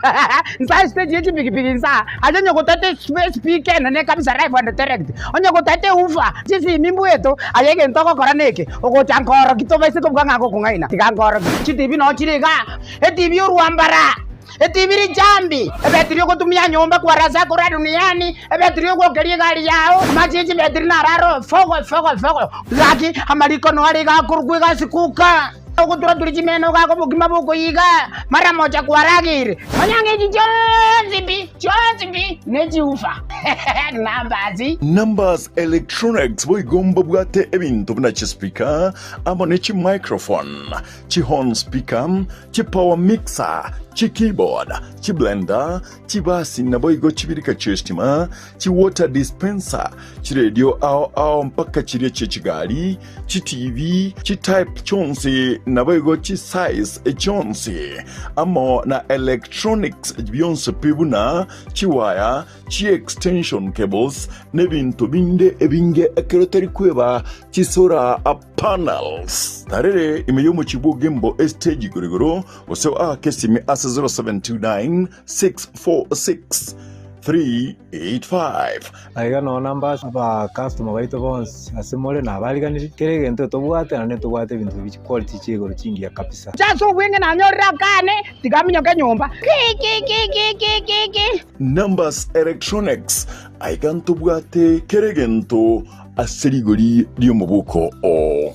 nsa estage ye chipikipiki nsa aye onye gotete espeaker enene kabisa live and direct onye gotete ewoofer chisimi mbweto aye egento ogokora neke ogocha nkoroki tobaise kobua ng'a ngokong'aina tiga nkoroki chitibi noo chire igaa etibi orwambara. Etibi richambi, ebetiri ogotumia nyomba kwarasa korwa duniani, ebetiri ogwokeria egari yao, amache ye chibetiri naro aro fogo fogo fogo. Gaki amariko noare iga akorokwa egasi kuka, ogotura-turia chimeno gaka obokima bokoiga, mara mocha kwarageire. Manya ng'a echi chionsi pi, chionsi pi, nechiufa. Numbers. Numbers Electronics boigo mbabwate ebinto buna chispeaker amo ne chimicrophone, chihorn speaker, chipower mixer, chikeyboard, chiblender, chibasi naboigo chibirika chi'estima, chiwater dispenser, chiredio ao ao mpaka chiria chie chigari, chitivi, chitype chionsi naboigo chisize chionsi, amo na electronics bionsi pi buna chiwaya, chiextension cables, n'ebinto binde ebinge ekero tari kweba chisora panels. Tarere ime y'omochie bw'Ogembo estage igoro igoro, gose oake esimi ase 0729 646. 385. Aiga noo namba aba customer baito bonsi ase more nabariganirie, kera egento tobwate naende ntobwate ebinto bi chiquality chia igoro chingiya kabisa. Inche ase obweng'e nanyorire akane, tiga aminyoke nyomba. Ki-ki-ki-ki-ki-ki-ki. Numbers Electronics, aiga ntobwate kera egento ase rigori ri'omobuko oo.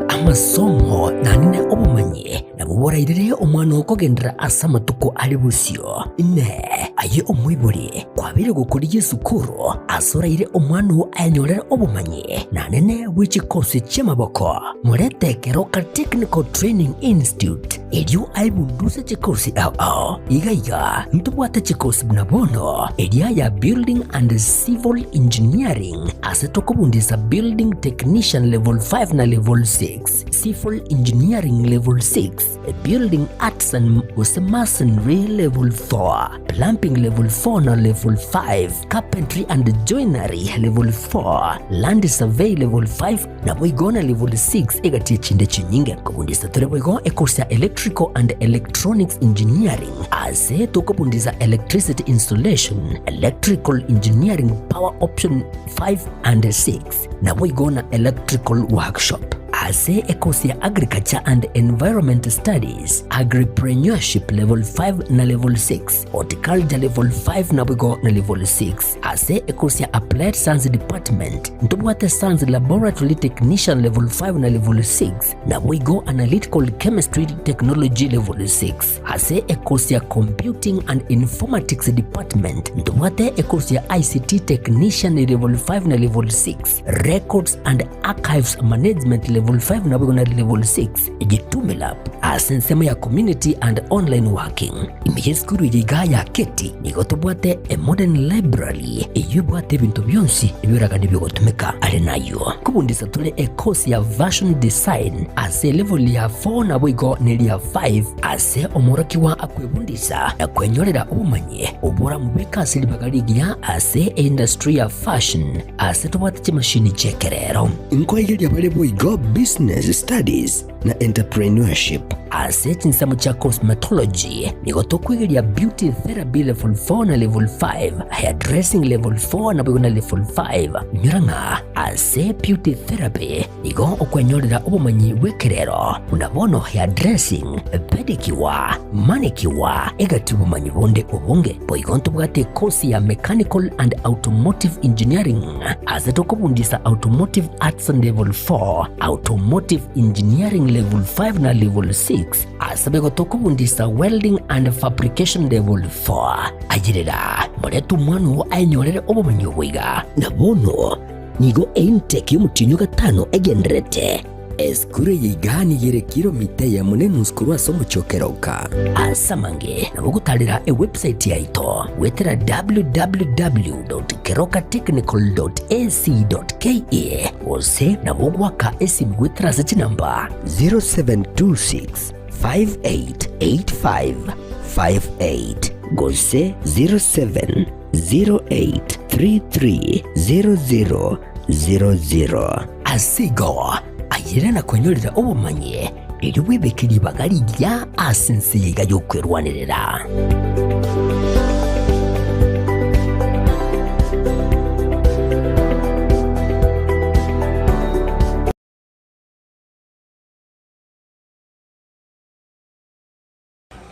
Amasomo naende obomanyi nabwo borairere omwana okogenderera ase amatuko are bosio. Inee! Aye omoibori, kwabeire gokorigia esukuru ase oraire omwana oo ayenyorere obomanyi naende bwe chikosi chi'amaboko? Morete Keroka Technical Training Institute erio aebunduse chikosi ao ao. Iga iga ntobwate chikosi buna bono eria ya Building and Civil Engineering ase tokobundisa Building Technician Level 5 na Level 6, Civil Engineering Level 6, Building Arts and gose Masonry Level 4, Plumbing Level 4 na Level 5, Carpentry and Joinery Level 4, Land Survey Level 5, Naboigo na level 6 egati echinde chinyinge. Kobundisa tore boigo ecourse ya Electrical and Electronics Engineering ase tokobundisa Electricity Installation, Electrical Engineering Power Option 5 and 6 naboigo na Electrical Workshop. Ase ecourse ya Agriculture and Environment Studies, Agripreneurship level 5 na level 6, Horticulture level 5 naboigo na level 6. Ase ecourse ya Applied Science Department, ntobwate Science Laboratory Technician level 5 na level 6, naboigo Analytical Chemistry Technology level 6. Ase ecourse ya Computing and Informatics Department, ntobwate ecourse ya ICT Technician level 5 na level 6, Records and Archives Management level 5 naboigo na level 6, Jitume Lab ase ensemo ya Community and Online Working. Ime y'esukuru eye iga ya Keti nigo tobwate a modern library eyio ebwate ebinto bionsi ebioragani biogotumeka. Are nayio kobundisa tore e course ya Fashion Design ase elevel ya 4 naboigo neria 5 ase omworokigwa akwebundisa na kwenyorera obomanyi oboramobeke ase ribaga rigiya ase eindustry ya fashion ase tobwate chimashini chi'ekerero. Nkoigeria bare boigo Business Studies na Entrepreneurship. Ase chinsemo chia cosmetology nigo tokwegeria Beauty Therapy level 4 na level 5, Hairdressing level 4 naboigo na level 5. Inyora ng'a ase Beauty Therapy nigo okwenyorera obomanyi bw'ekerero buna bono hairdressing, pedicure, manicure, egati obomanyi bonde obonge. Boigo ntobwate ekosi ya Mechanical and Automotive Engineering ase tokobundisa Automotive Arts Level 4, Automotive Engineering Level 5 na Level 6, ase boigo tokobundisa Welding and Fabrication Level 4. Ayerera, morete omwana oo aenyorere obomanyi obo iga. Na bono nigo eintake y'omotienyi o gatano egendererete. Esukuru eye iga nigo ere kilomita eyemo na enusu korwa ase omochie o Keroka. Ase amange nabo ogotarera ewebsite yaito goetera www.kerokatechnical.ac.ke gose nabo ogoaka esimi goetera ase chinamba 0726 588558 gose 0708330000. Ase igo, ayere na kwenyorera obomanyi, erio bwebeke ribaga rigiya ase ense eye iga y'okwerwanerera.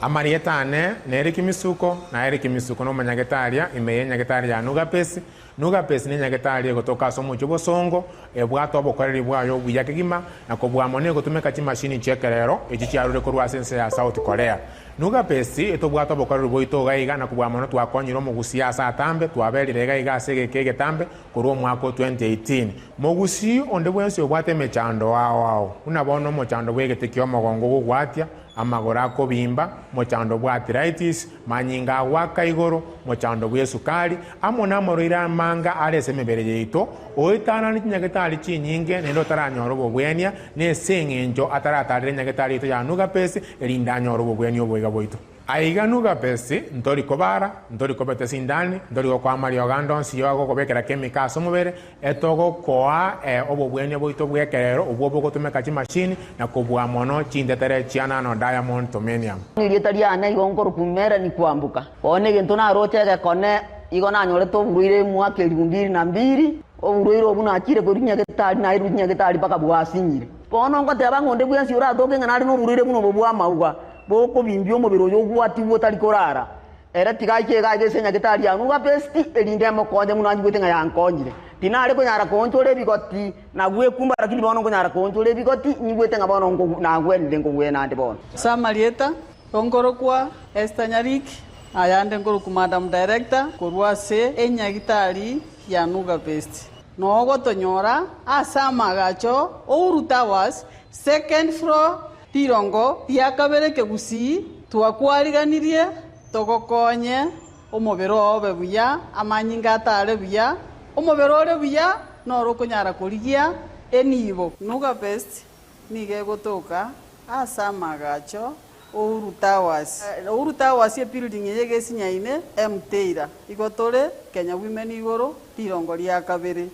Amarieta ane nere Kimisuko, na Eric Misuko nomonyagetari ime ye nyagetari ya Nugapesi. Nuga Base nenyagetari egotoka ase omochie obosongo, ebwate obokoreri bwaye obuya kegima, na kobua mono egotumeka chimashini chi'ekerero echi chiarure korwa ase ense ya South Korea. Nuga Base etobwate obokoreri bwaito iga iga na kobua mono twakonyire omogusii ase atambe, twaberire iga iga ase egeka egetambe korwa omwaka o 2018. Mogusii onde bwensi obwate emechando ao ao, buna bono omochando bw'egete ki'omogongo ogogwatia, amagoro akobimba, mochando bwa arthritis, manyinga agoaka igoro, mochando bw'esukari, amo namarwaire amanga are ase emebere yaito, oetanane chinyagetari chinyinge naende otaranyora obobwenia, nese eng'encho ataratarera enyagetari yaito ya Nugapesi, erinde anyore obobwenia oboiga bwaito. Aiga Nugapesi, ntori kobara, ntori kobeta esindani, ntori gokoa amariogo ande onsi y'ogokobekera chemical ase omobere, Etogokoa obobwenia bwaito bw'ekerero obwo bogotumeka chimashini na kobua mono chintetere chia nano diamond tomenium. Erieta riane igo nkorokwa Melanie Kwamboka. Bono egento naroche egekone igo nanyorete oborwaire emwaka elifu mbili na mbili, oborwaire obwo nachire korwa nyagetari nairwe nyagetari mpaka bwasinyire. Bono ngoteba ng'a onde bwensi oratoke ng'a nare noborwaire buna obo bw'amauga, bokobimbia omobere oyo ogwatigwe otari korara, Ere tiga aiche iga ase enyagetari ya Nugapesti, erinde emokonye buna anyigwete ng'a yankonyire. Tinare konyara koonchora ebigoti na gwekumba, lakini bono nkonyara koonchora ebigoti, nyigwete ng'a bono nagwenire nkogwena ande bono. Ase amarieta, nkorokwa Esther Nyariki, ayande nkorokwa Madam Director korwa ase enyagitari ya Nugapesti. Nogotonyora ase amaagacho Uhuru Towers, second floor, Rirongo ria kabere kegusii twakwariganirie togokonye omobere oo obe buya, amanyinga atare buya, omobere ore buya noro okonyara korigia enibo. Nuga Best nigo egotoka ase amagacho Uhuru Towers. Uhuru Towers ebuilding eye egesinyaine Mteira. Igo tore Kenya Women igoro rirongo ria kabere.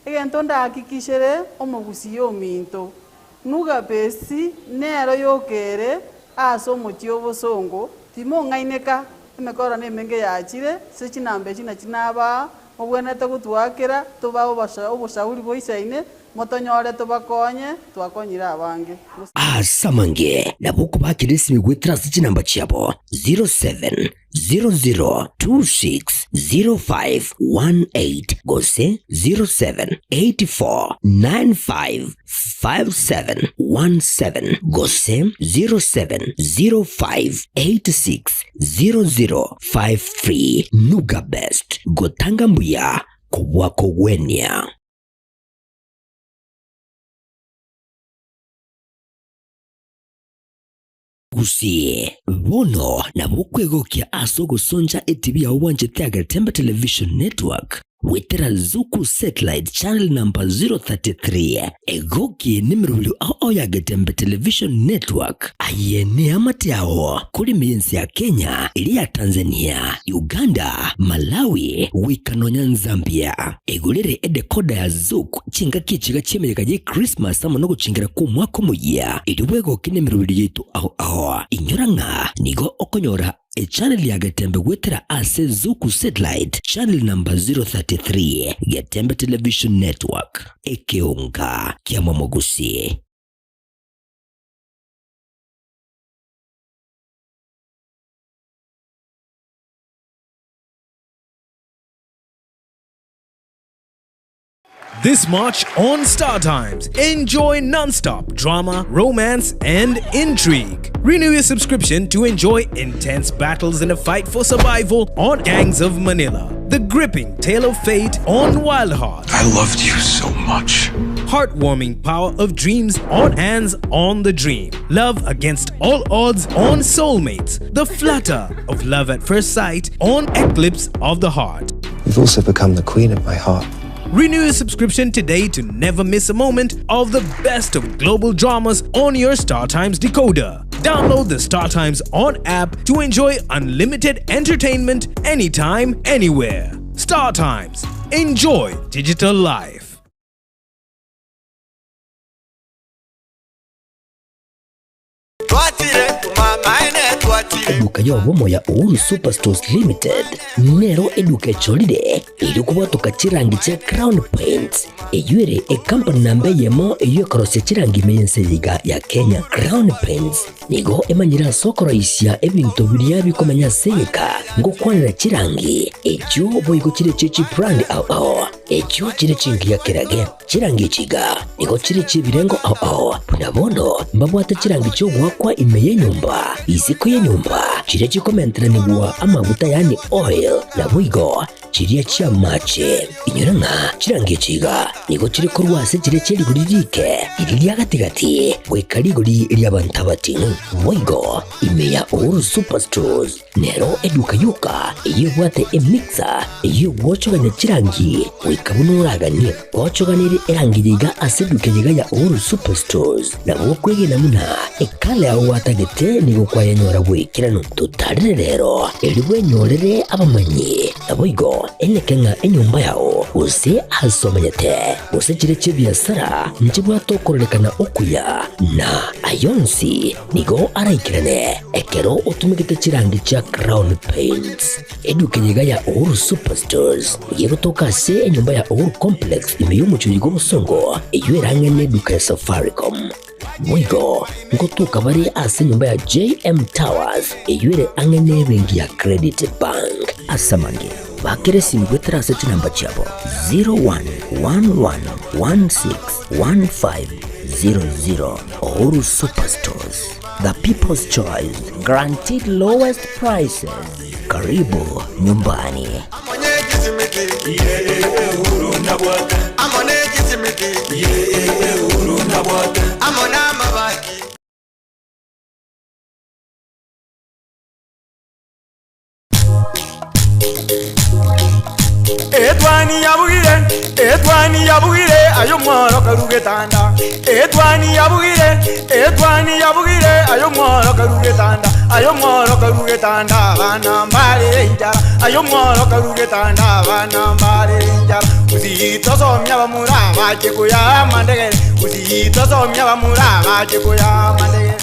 Egento ndahakikishere omogusii ominto Nugapesi nero yoka ere ase omochie obosongo, timong'aineka, emekoro nemenge yachire, ase chinamba echi nachi nabaa, mobwenerete gotwakera, tobae oboshauri boisaine, motonyore tobakonye, twakonyire abange. Ase amange nabo okobakera esimi goetera ase chinamba chiabo 07 00260518 gose 0784955717 gose 0705860053. Nuga Best, gotanga mbuya kobua kogwenia. Gusii, bono nabo okwegokia ase ogosoncha etibi yao bwanchete ya Getembe Television Network goetera Zuku Satellite Channel number 033. Egokie nemerobio ao ao ya Getembe Television Network. Aye neamate ao korema ense ya Kenya, eria ya Tanzania, Uganda, Malawi goika nonya Nzambia. Egorere edecoder ya Zuku Chingaki echiga chi'emeyega y'Ekrismasi amo nogochingera kw'Omwaka Omoyia, erio bwegoke nemeroberi yaito ao ao. Inyora ng'a nigo okonyora echannel ya Getembe goetera ase Zuku Satellite channel number 033, Getembe Television Network, ekeonga ki'amamogusi. This March on Star Times, enjoy non-stop drama, romance, and intrigue. Renew your subscription to enjoy intense battles in a fight for survival on Gangs of Manila. The gripping tale of fate on Wild Heart. I loved you so much. Heartwarming power of dreams on Hands on the Dream. Love against all odds on Soulmates. The flutter of love at first sight on Eclipse of the Heart. You've also become the queen of my heart. Renew your subscription today to never miss a moment of the best of global dramas on your StarTimes decoder. Download the StarTimes On app to enjoy unlimited entertainment anytime, anywhere. StarTimes. Enjoy digital life. Twatire mama ene twatire. Eduka y'obomo ya Uhuru Superstores Limited nero eduka echorire erio kobwatoka chirangi chia Crown Paints eyio ere ekampani namba eyemo eyio ekorosia chirangi ime y'ense eye iga ya Kenya. Crown Paints nigo emanyire ase okoroisia ebinto biria bikomenya ase egeka ngokwanera chirangi echio boigo chire chie chibrand ao ao echio chire chingiya kerage. Chirangi echi iga nigo chire chi'ebirengo ao ao, buna bono mbabwate chirangi chi'ogoakwa ime y'enyomba, isiko y'enyomba, chiria chikomenteranigwa amaguta yaani oil, naboigo chiria chi'amache. Inyora ng'a chirangi echi iga nigo chire korwa ase chiria chie rigori riike, riria ria gati-gati, goika rigori ri'abanto abating'u. Boigo ime ya Uhuru Superstores Nero eduka yoka eyio ebwate emixer eyio egwochogania chirangi goika buna oraganie. Gwochoganirie erangi yaiga ase eduka eyeiga ya Uhuru Superstores, nabo okwegena buna ekala yao gwatagete nigo kwayenyora bw'ekeranu. Totarire rero erio bwenyorere abamanyi, naboigo eneke ng'a enyomba yao gose ase omenyete gose chire chi'ebiasara nchibwate okororekana okuya na ayonsi Nigo araikerane ekero otumegete chirangi chia Crown Paints. Eduka eye iga ya Uhuru Superstores nigo egotoka ase enyomba ya Uhuru Complex ime y'omochie oyo bw'obosongo eyio ere ang'e n'eduka ya Safaricom. Boigo ngotoka bare ase enyomba ya JM Towers eyio ere ang'e n'ebenki ya Credit Bank. Ase amange, bakera esimi goetera ase chinamba chiabo 0111161500. Uhuru Superstores, the people's choice, guaranteed lowest prices. Karibu nyumbani. Etwani yabugire, etwani yabugire, aye omworo karu getanda. Etwani yabugire, etwani yabugire, aye omworo karu getanda. Aye omworo karu getanda, abana mbare enchara. Aye omworo karu getanda, abana mbare enchara. Gusii tosomia abamura bache koyaa amandegere, Gusii tosomia abamura bache koyaa amandegere.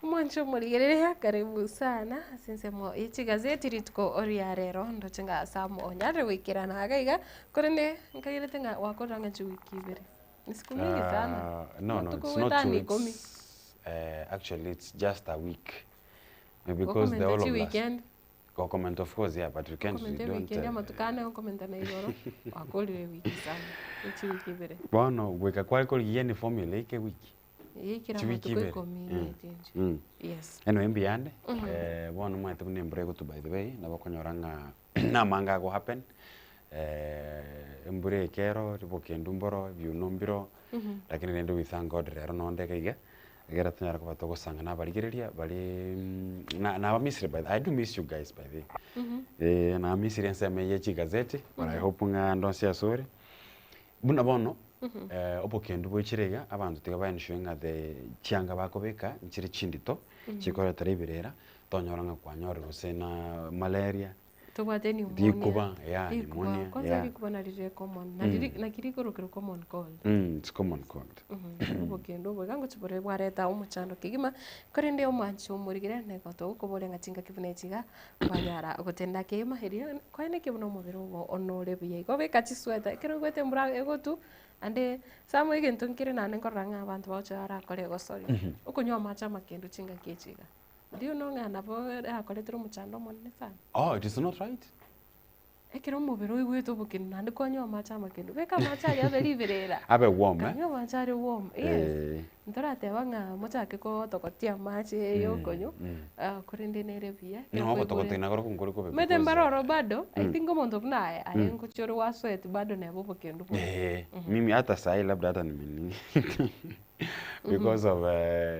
Omwancho omorigereria karibu sana ase ensemo ye chigazeti rituko ria rero ndoche ng'a Sam onyarire goikerana iga iga, korende nkairete ng'a gwakorire ang'e chiwiki ibere, ni siku mingi sana, No, no, amatuko it's not goetania two ikomi. weeks. Actually, it's just a week. Because the Gokomenta whole of last chiweekend. Gokomenta of course, yeah, but we can't, we Gokomenta don't. eweekend amatuko ane gokomenta na igoro, gwakorire ewiki sana, echiwiki ibere. Bono goika kware korigia any formula eke ewiki. Yaikire Chiwiki amatuko ibere. ikomi Mm. na etinche. Yes. Anyway, mbuyande. Mhm. Eh, bono omanyete buna embura egotwa by the way, nabo okonyora ng'a namange ago happen, embura ekero, ribokendu mboro, ebiuno mbiro, lakini rende we thank God rero nonde iga iga, ekero tonyare koba togosanga na abarigereria baria na nabamisire by the way, I do miss you guys by the way. Eh, nabamisire ensemo eye ya chigazeti, but I hope ng'a ndonsi asore. Buna bono, obokendu boichire iga, abanto tiga ba ensure ng'a the chianga bakobeka nchire chindito, chikoretera ebireera, tonyora ng'a kwanyorire gose na malaria, Tobwate pneumonia, rikuba, yeah, rikuba, pneumonia, kwanza yeah. rikuba nari rire common, nari ri- naki rikorokire common cold. It's common cold. Obokendu obo iga ngochia bore bwareta omochando kegima, korende omwanchi omorigere nigo togokoboria ng'a chingaki buna echi iga, Kwanyara gotenda kegima erio kwaeneke buna omobere obo onore buya igo beka chisweta ekero oigwete embura egotu ande some egento nkere naende nkorora ng'a abanto bagocha barakore egosori okonywa amache amakendu chingaki echi iga. Do you know ng'a nabo erakoretere omochando omonene sana? Oh it is not right. Ekero omobere oigwete obokendu naende kwanywa amache amakendu, beka amache aria abe riberera. Abe warm eh? Kanywa amache are warm, yes. Ntorateba ng'a mochake kotogotia amache ya okonywa, korende nere buya. No ogotogotia nakorokwo nkore kobe Omanyete because mbare oro bado, I think omonto buna aye, aye ngochia ore gwasoeti bado neba obokendu boria. Mimi hata sahi labda hata nimenini. Because of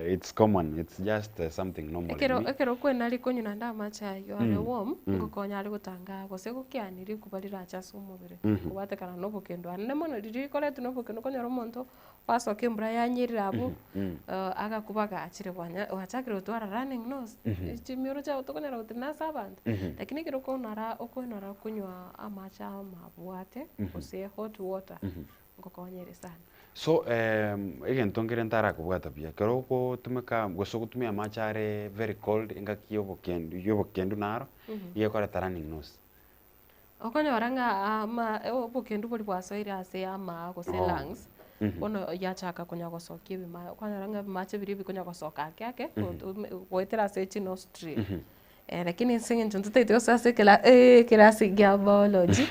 it's common, it's just something normal in Ekero me. ekero okwenari konywa naende amache ayio are warm, ngokonya are gotanga gose gokiani rikuba rirache ase omobere, kobwatekana na obokendo. Aande mono riria rikoretwa na obokendo okonyora omonto gwasoka embura yanyerire abwo, agakuba gachire kwanya gwachakire gotwara running nose, chimioro chiago tokonyara gotenena ase abanto. Lakini ekero okonara okwenara konywa amache amabwate gose hot water, ngokonyere sana. So egento nkere ntarakobwata buya, ekero ogotumeka gose ogotumia amache are very cold engaki ya obokendu ya obokendu naro, igo ekoreta running nose. Okonyora ng'a ama obokendu boria bwasoire ase amaa gose Oh. lungs, bono yachaka konya gosokia ebima okonyora ng'a ebimache biria bikonya gosoka ake ake, goetera ase chinostril. Lakini ase eng'encho ntotagete gosoa ase ekera ekerasi gia biology,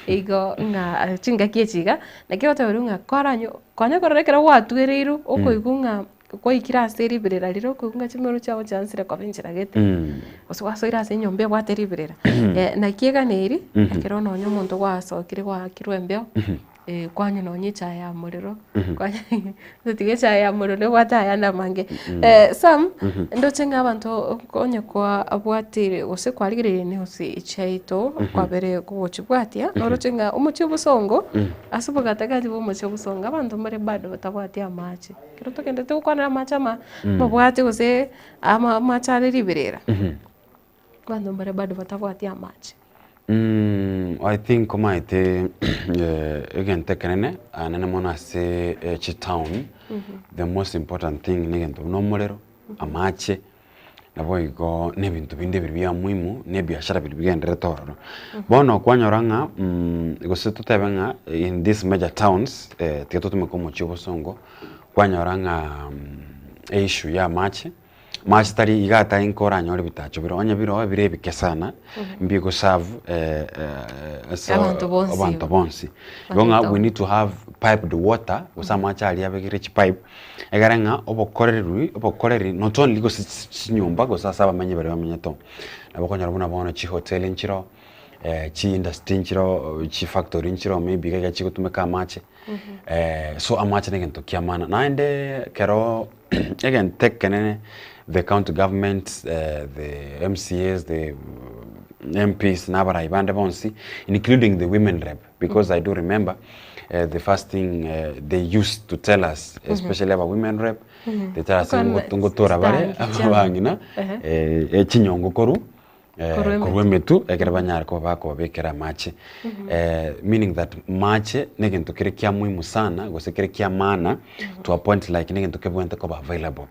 igo ng'a chingaki echi iga, naki ogoteberwa ng'a koranywe konya korora ekero gwatwereirwe, okoigwa ng'a kwaikire ase riberera riria okoigwa ng'a chimero chiago chiansire koba enchera gete, gose gwasoire ase enyomba ebwate riberera. Naki eganeiri, ekero nonye omonto gwasokire gwaakirwe embeo, kwanywa nonye echae ya morero, tiga echae ya morero nebwate ayande amange. Sam, ndoche ng'a abanto onye kwabwatire gose kwarigereire news chiaito kwabere gochibwatia, noroche ng'a omochie obosongo, ase obogatagati bwa omochie obosongo abanto mbare bado batabwati amache. Ekero togenderete gokwanera amache ama amabwate gose ama amache are riberera, abanto mbare bado batabwati amache. I think omanyete egento ekenene anene mono ase chitown, the most important thing na egento buna omorero, amache, naboigo na ebinto binde biri bia muhimu na ebiashara biri bigendererete ororo. Bono kwanyora ng'a gose totebe ng'a in these major towns tiga totumeke omochie o bosongo, kwanyora ng'a eissue ya amache, amache tari iga atari nkoranyore ebitacho bire, onye bire oo bire ebike sana, mbigoserve ase Abanto bonsi. abanto bonsi. Igo ng'a we need to have piped water, gose amache aria abekire chipipe, Egere ng'a obokorerwi obokoreri not only gose chinyomba gose ase abamenyi baria bamenyete oo, nabo okonyora buna bono chihoteli nchiroo, chiindustry nchiroo, chifactory nchiroo maybe iga iga chigotumeka amache, so amache na egento kia maana. Naende ekero egento ekenene the county government, the MCAs, the MPs na abarai bande bonsi including the women rep because I do remember the first thing they used to tell us especially aba women rep they tell us ngotora bare abang'ina chinyongo korwa korwa emetu ekero banyare koba bakobabekera amache meaning that mache na egento kere kia muhimu sana gose kere kia maana to a point like na egento kebwenerete koba available.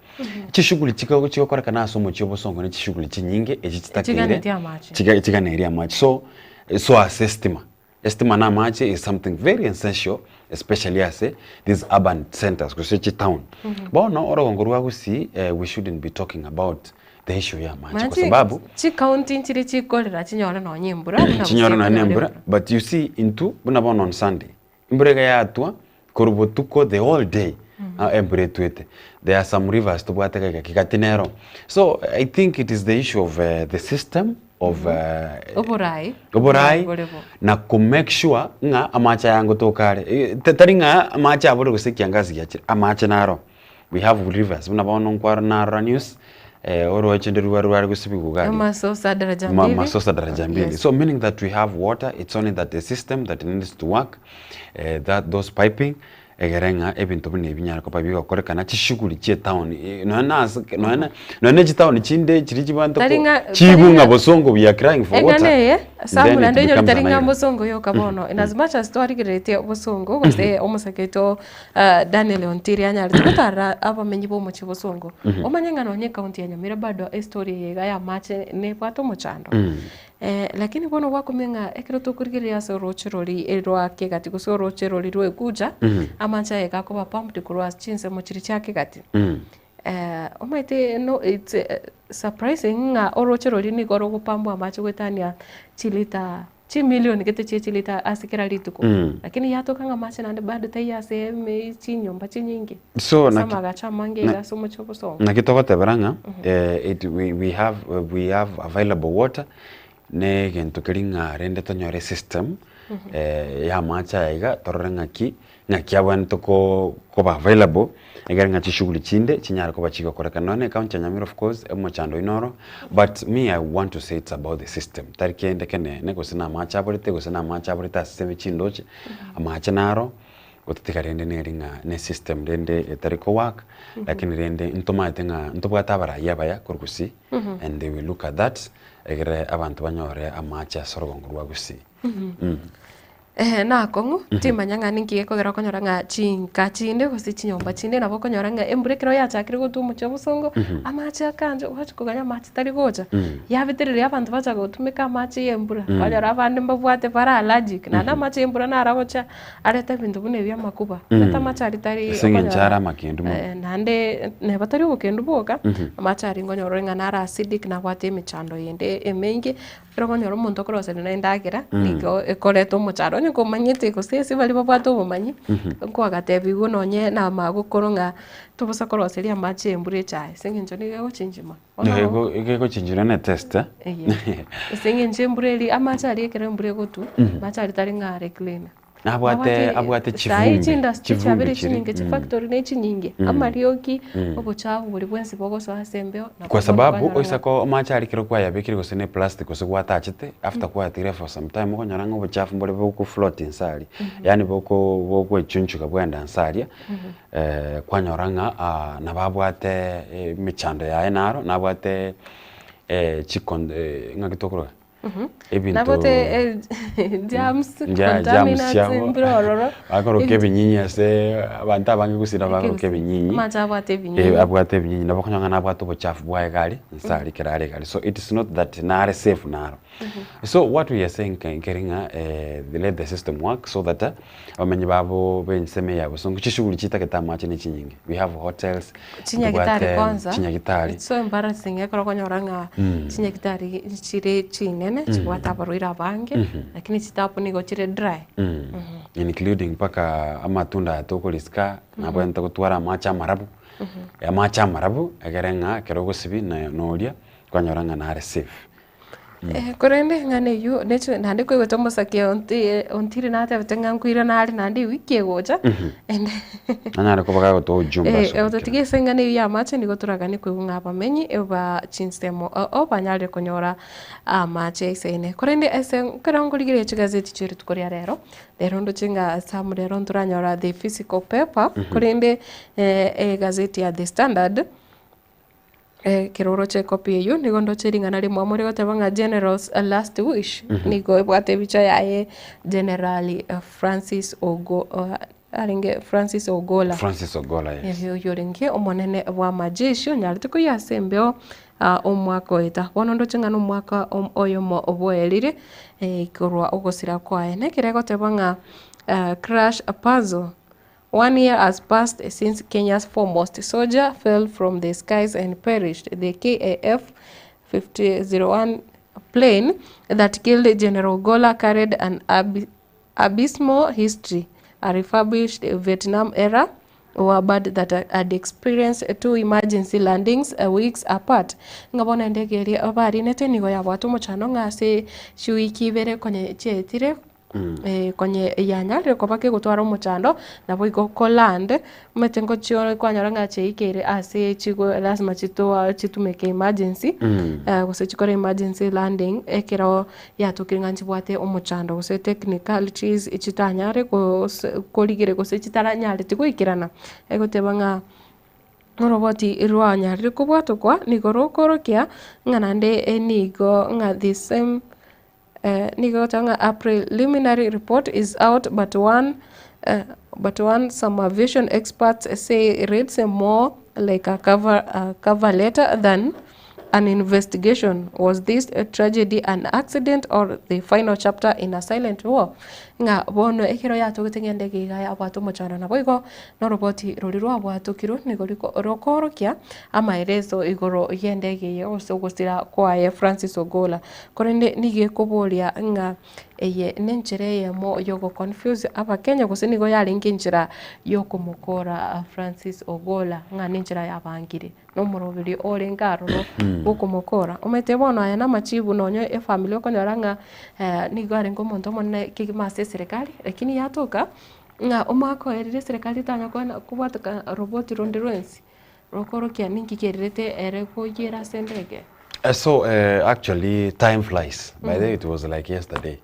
Chishughuli chigokorekana ase omochie obosongo ne chishughuli chinyinge echi chitakeire chiganeiri amache so so ase estima Estima na amache is something very essential especially ase these urban centers gose chitown. Bono orogongo rwa Gusii we shouldn't be talking about the issue ya amache kwa sababu Chikaunti nchire chikorera chinyore nonye embura buna Gusii chinyore nonye ekonyora embura but you see intwe buna bono on Sunday embura iga yatwa korwa botuko the whole day embura etwete. There are some rivers tobwate iga iga kegati nero. So I think it is the issue of the system of Oborai. oborai Bore bo. na ko make sure ng'a amache aya ngotoka are. Eh, tari ng'a amache abore gose ekiangasi giachire, amache naro. We have rivers buna bono nkwaro narora news oroche nde rware rware gosibigwa iga aria. Masosa daraja mbili. Masosa daraja mbili. Yes. So meaning that we have water, it's only that the system that needs to work, that those piping, egere ng'a ebinto buna ebi binyare koba bigokorekana, chishughuli chia etown, nonya na ase nonya na nonya na chitown chinde chiria chibwate Tari ko ng'a- chiigwe tari ng'a ng'a- bosongo we are crying for water, Eng'ana eye, then Samuel it naende onyore becomes tari an ng'a island. bosongo yoka bono, in as much as twarigereretie obosongo gose omosake oito Daniel Ontiri anyarete gotarera abamenyi b'omochie bosongo, omanye ng'a nonye ecounty ya Nyamira bado estory eye iga ya amache nebwate omochando. Lakini bono gwakumia ng'a ekero tokorigereria ase oroche roria rwa Kegati gose oroche roria rwa Egucha, amache aye gakoba pumped korwa ase chinsemo chiria chia Kegati. Omanyete no it's surprising ng'a oroche roria nigo rogopambwa amache goetania chilita chimilion gete chie chilita ase kera rituko. Lakini yatoka ng'a amache naende bado taiyo ase eme chinyomba chinyinge. So Ase naki amagacho amange iga ase omochie o Bosongo. Naki togotebera ng'a it we we have we have available water na egento keria ng'a rende tonyore esystem ya amache aya iga torore ng'aki. Ng'aki abwenerete ko koba available, egere ng'a chishughuli chinde chinyare koba chigokorekana. Nonya na ecounty ya Nyamira of course, omochando oyio noro, but me I want to say it's about the system, tari kende kenene gose na amache aborete gose na amache aborete ase chindoche, amache naro, gotatiga rende neri ng'a ne system rende etari ko work, lakini rende ntomaete ng'a ntobwate abarai abaya korwa gusii, and they will look at that, egere abanto banyore amache ase orogongo rwa gusii. Eeh nakong'u, timanya ng'a ninki gekogera okonyora ng'a chinka chinde gose chinyomba chinde nabo okonyora ng'a embura ekero yachakire gotwa omochie o bosongo, amache akancha gwachia koganya amache tari gocha, yabetereria abanto bachaka gotumeka amache ya embura, kwanyora abande mbabwate bare allergic, naende amache ya embura naro agocha arete ebinto buna ebi amakuba, omanyete amache aria tari Ase eng'encho okonyora are amakendu mono. naende neba tari obokendu bwoka, amache aria nkonyora ore ng'a naro acidic nabwate emechando yende emenge. Ekero okonyora omonto okoroseria na endagera, nigo ekoreta omochando, onye komanyete gose ase baria babwate obomanyi, nkwagatebiwa nonye na amagokoro ng'a tobosa koroseria amache ya embura echae ase eng'encho nigo egochinchima. Bono Nigo egochinchima ne test eh. Eyio, ase eng'encho embura eria amache aria ekero embura egotwa, amache aria tari ng'a are clean. Nabwate abwate Sahi chivumbi, chiindustry chivumbi chiabere chiri chinyinge, mm. chifactory ne chinyinge, Mm. amarioki, Mm. obochafu boria bwensi bogosoa ase embeo, nabo Kwa bono sababu kwanyora oisa ng'a ko amache aria ekero kwayabekire gose ne plastic gose gwatachete, after kwatigire for some time okonyora ng'a obochafu mbore boko float inse aria, yaani boko bogoechunchuka bwaenda inse aria, kwanyora ng'a nabo abwate emechando yaye naro, nabwate chikon ng'aki tokoroka? Ebinto Nabote germs, Nja- germs contaminants chiabo mbire ororo. bakoroka ebinyinyi ase abanto abange gose nabo bakoroka ebinyinyi Amache abwate ebinyinyi. Eh, abwate ebinyinyi nabo okonyora ng'a nabwate obochafu bwaye iga aria nse aria ekero are iga aria so it is not that nare safe naro. So what we are saying nkeri ng'a let the system work so that abamenyi babo ba ensemo eye ya bosongo chishughuli chitagete amache ne chinyinge, we have hotels, Chinyagitari ntobwate kwanza, chinyagitari. it's so embarrassing ekero okonyora ng'a chinyagitari chire chinene chibwate abarwaire abange, lakini chitapu nigo chire dry. Including mpaka amatunda aya tokorisika, nabwenerete gotwara amache amarabu, amache amarabu egere ng'a ekero ogosibia na noria, kwanyora ng'a nare safe. Korende eng'ana eyio neche naende koigwete omosake onti ontiri natebete ng'a nkoirana are naende ewiki egocha, ende Nanyare koba gagotoa ujumbe ase oboikera. Ototige ase eng'ana eyio ya amache nigo toraganie koigwa ng'a abamenyi ba chinsemo oo banyarire konyora amache aisaine. Korende ase ekero nkorigereria chigazeti chia rituko ria rero, rero ndoche ng'a ase amo rero ntoranyora the physical paper, korende egazeti ya The Standard. Ekero oroche ekopi eyio, nigo ndoche ring'ana rimwamo rigoteba ng'a General's last wish, nigo ebwate ebicha yaye General Francis Ogo arenge Francis Ogolla. Francis Ogolla, yes. Erio oyio orenge omonene bw'amajeshi onyarete koyia ase embeo omwaka oeta. Bono ndoche ng'a nomwaka oyomo bwaerire korwa ogosira kwaye. Nekero egoteba ng'a crash puzzle. One year has passed since Kenya's foremost soldier fell from the skies and perished. The KAF 5001 plane that killed General Gola carried an abysmal history, a refurbished Vietnam-era warbird that had experienced two emergency landings weeks apart. Ng'a bono endege eria barinete nigo yabwate omochando ng'a ase chiwiki ibere konye chiaetire Konye yanyarire koba kegotwara omochando, naboigo koland, omanyete ngochio kwanyora ng'a chiaikeire ase chigo lasima chitoa chitumeke emergency, gose chikore emergency landing, ekero yatokire ng'a nchibwate omochando gose technicalities chitanyare gose korigereria gose chitaranyareti goikerana, egoteba ng'a oroboti rwanyarire kobwatokwa nigo rokorokia ng'a naende nigo ng'a the same. Nigo egoteba ng'a a preliminary report is out but one but one some aviation experts say reads more like a cover, a cover letter than an investigation. Was this tragedy an accident or the final chapter in a silent war? Ng'a bono ekero yatogete ng'a endege iga yabwate omochando naboigo Noroboti roria rwabwatokirwe nigo rokoorokia amaereso igoro y'endege eye gose ogosira kwaye Francis Ogolla. Korende nigo ekoboria ng'a eye nenchera eyemo yogo confuse abakenya gose nigo yarenge enchera yokomokora Francis Ogolla ng'a nenchera yabangire nomoroberi orenge aroro bwokomokora. Omanyete bono aya namachibu nonye efamiri okonyora ng'a nigo arenge omonto omonene kegima ase eserekari lakini yatoka. Ng'a omwaka oerire eserekari etanya koena kobwateka roboti ronde rwensi, rokorokia ninki kererete ere koyera ase endege. So actually time flies by the way it was like yesterday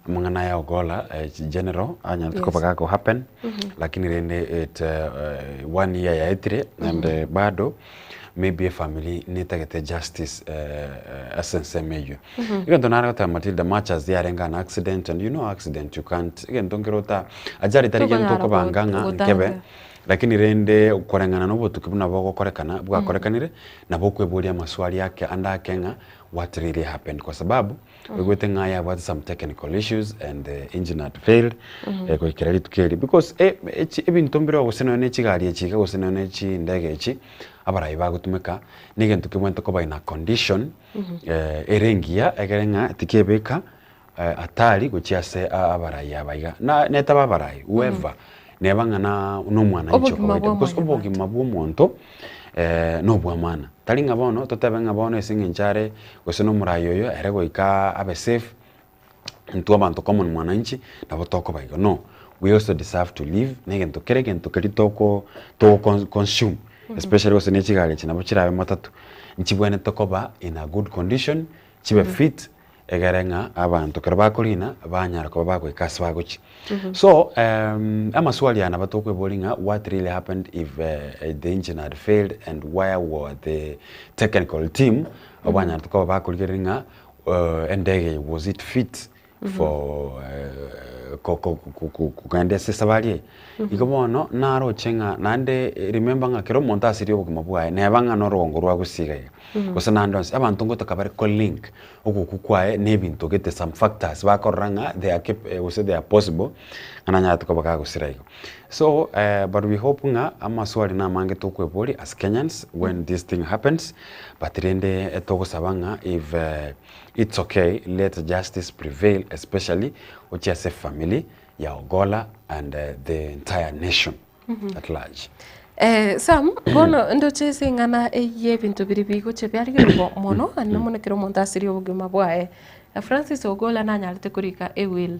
amang'ana aya Ogolla general anyarete koba gako happen lakini rende it one year yaetire and bado maybe efamiri netagete justice ase ensemo eywo. Egento nare goteba Matilda much as yarenge an accident and you know accident you can't egento nkere ota ajali tari gento Tokonyara okobanga ng'a nkebe gotanga. lakini rende koreng'ana na obotuki buna bogokorekana bwakorekanire nabo okweboria amaswali ake ande ake ng'a what really happened kwa sababu oigwete ng'a yabwate some technical issues and the engine had failed goikera rituko erio because echi ebinto mbire gose nonye ne chigari echi iga gose nonye ne chindege echi abarai bagotumeka na egento kebwenerete koba in a condition ere engiya egere ng'a tikebeka hatari gochia ase abarai aba iga. Na netaba abarai whoever neba ng'a na nomwananchi o Obogima kawaida bwa because mwanyabanto. obogima bwa omonto nobwa maana. Tari ng'a bono totebe ng'a bono ase eng'encho are gose na omorai oyo ere goika abe safe, intwe abanto common mwananchi nabo tokoba igo no, we also deserve to live na egento kere egento keria toko togo consume especially gose ne chigari echi nabo chirabe matatu, nchibwenerete koba in a good condition, chibe fit egere ng'a abanto ekero bakorina banyara koba bagoika ase bagochia. So amaswali aya nabo tokoeboria ng'a what really happened if the engine had failed and where were the technical team abanyarete koba bakorigereria ng'a endege eye was it fit for kogenda ase esabari eye. Igo bono naroche ng'a naende remember ng'a kera omonto asirie obogima bwaye neba ng'a norogongo rwa gusii iga iga gose naende onsi abanto ngotoka bare ko link ogokwa kwaye na ebinto gete some factors bakorora ng'a they are cap gose they are possible ng'a nanyarete koba kagosira igo. So but we hope ng'a amaswali namange tokweboria as Kenyans when this thing happens but rende togosaba ng'a if it's okay let justice prevail especially gochia ase efamiri ya Ogolla and the entire nation at large. Sam, bono ndoche ase eng'ana y'ebinto biria bigochia biarigerigwa mono, naende mono ekero omonto asirie obogima bwaye. Francis Ogolla nanyarete korika ewill.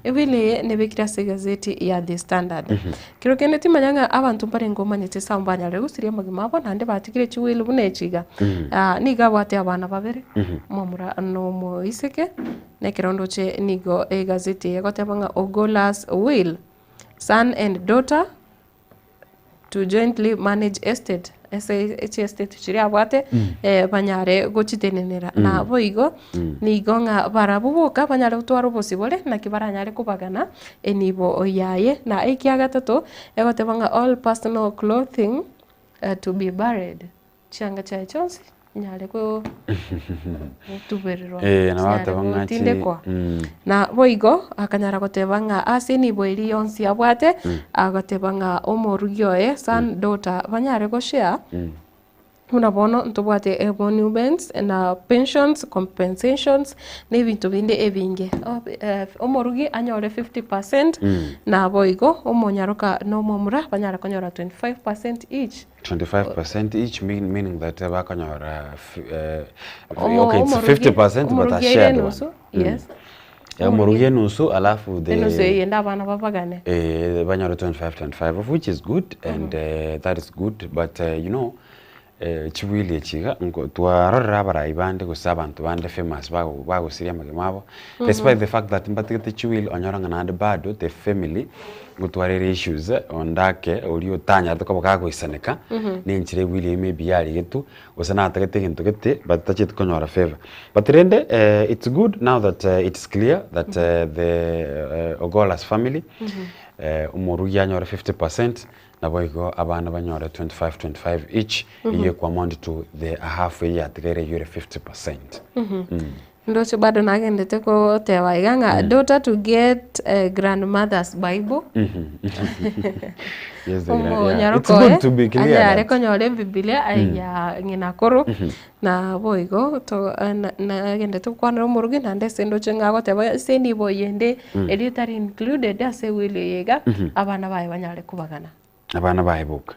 Ewill eye nebekire ase egazeti ya The Standard. Kero kende timanya ng'a abanto mbarenge omanyete Sam banyarire gosiria amagima abo naende batigire chiwill buna echi iga. Nigo abwate abana babere, omomura na omoiseke, na ekero ndoche nigo egazeti eye egoteba ng'a Ogolla's will, son and daughter to jointly manage estate ase chiestate chiria abwate banyare gochitenenera. Naboigo nigo ng'a barabwo boka banyare gotwara obosibore naki baranyare kobagana enibo yaye. Na ekia gatato egoteba ng'a all personal clothing to be buried, chianga chiaye chionsi nyare gotubererwa, Eh, nabo chinyare ateba ng'a chi- gotindekwa. Na boigo akanyara goteba ng'a ase enibo eria yonsi abwate, agoteba ng'a omorugi oye, son, daughter, banyare goshare, buna bono ntobwate emoluments na pensions, compensations, na ebinto binde ebinge. Omorugi anyore 50%, naboigo omonyaroka na omomura banyare konyora 25% each. 25 percent each mean, meaning that bakonyora Omo- okay, it's omorugi- 50 percent but a omorugi aire shared one. enusu, yes. Omorugi enusu alafu the Enusu eyende abana babagane. Banyore 25 25 of which is good and that is good but you know chiwili echi iga nko twarorire abarai bande gose abanto bande famous bago bagosiria amagima abo despite the fact that mbatigete chiwili onyore ng'a naende bado the family ngotwara ere issues onde ake oria otanyarete koba kagoisaneka na enchera ewili eyio maybe yarigetwe gose natagete egento gete but tacheti konyora favour. But rende it's good now that it's clear that the Ogolla's family omorugi anyore 50%. Naboigo abana banyore 25 25 each, eyio ekwa amount to the half eyio yatigaire eyio ere 50%. Ndoche bado nagendete goteba iga ng'a daughter to get grandmother's bible. Yes, the gra- yeah. It's Omonyaroka oye good to be clear anyare that. konyora ebibilia ya ng'ina koro na boigo to na- nagendete gokwanera omorugi naende ase ndoche ng'a agoteba ase enibo eyende eria etari included ase ewili eye iga, abana baye banyare kobagana. Abana baye boka.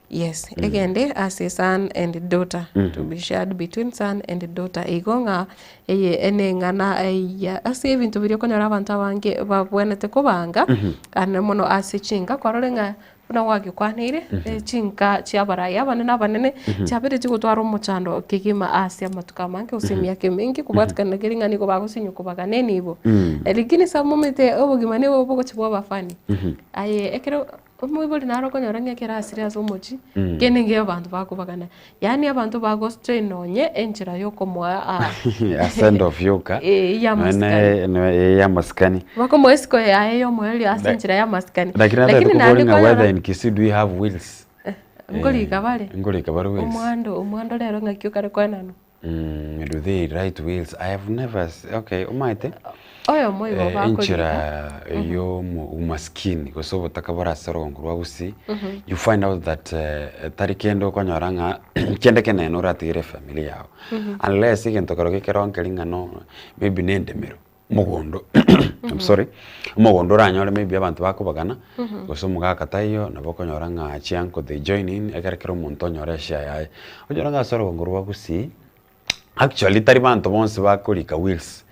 Yes, egende ase son and daughter, to be shared between son and daughter. Igo ng'a eye eneng'ana ya ase ebinto biria okonyora abanto abange babwenerete kobanga, ane mono ase chinka kwarorire ng'a buna gwagekwaneire, chinka chia abarai abanene abanene, chiabeire chigotwara omochando kegima ase amatuko amange gose emiaka emenge kobwatekana na keri ng'a nigo bagosinywa kobagana enibo. Lakini some omanyete obogima nigo bogochia bwaba funny, aye ekero Omoibori naro okonyora ng'a ekero asire ase omochie, kende nkeiyo abanto bakobagana. Yaani abanto bagostrain nonye enchera yokomoa aa A send off yoka. Eh, ya amasikani. Nonya eh, ya amasikani. Bakomoa esiko yaye ya omoerio ase enchera ya amasikani. Lakini Lakini natagete naende kobori ng'a whether konyora in Kisii do we have wills? nkorika bare. Nkorika bare wills. Omwando omwando rero ng'aki okare koenanwa. Mm, do they write wills? I have never, s- okay, omaete Oyomo igo eh, bakorika. enchera yomo umaskini gose obotaka bore ase orogongo rwa Gusii, you find out that eh, tari kende okonyora ng'a kende kenene oratigere efamiri yago. Unless egento kero gekero nkeri ng'a no maybe na endemero. Omogondo I'm sorry, omogondo oranyore maybe abanto bakobagana, gose omogaka taiyo, nabo okonyora ng'a chianko they join in, ekero kera omonto onyore eshare yaye. Onyore ng'a ase orogongo rwa gusii, actually tari banto bonsi bakorika wills,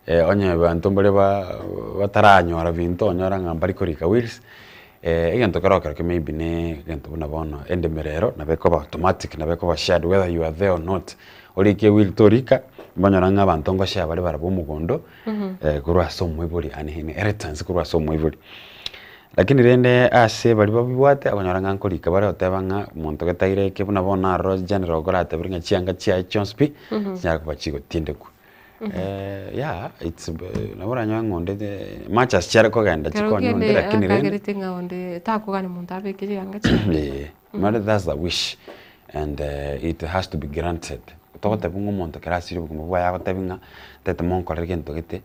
onye banto mbare ba bataranyora binto onyore ng'a mbari korika wills, egento kero kerokio maybe na egento buna bono endemero ero nabo ekoba automatic nabo ekoba shared whether you are there or not. Orike will torika, mbanyora ng'a abanto ngoshare bare barabwo omogondo korwa ase omoibori yaani inheritance korwa ase omoibori. Lakini rende ase baria babibwate okonyora ng'a nkorika bare goteba ng'a omonto getaire eke buna bono aroro general okoratebire ng'a chianga chiaye chionsi pi, chinyare koba chigotindekwa. Yeah it's nabo oranyore ng'a onde much as chiare kogenda Ekero chikonye onde kende lakini rende akagerete ng'a onde takogania monto abeke chianga chiaye. Eh, mara that's a wish and it has to be granted. Togotebia ng'a omonto ekero asire obogima bwaye agotebi ng'a ntagete monkorere gento gete,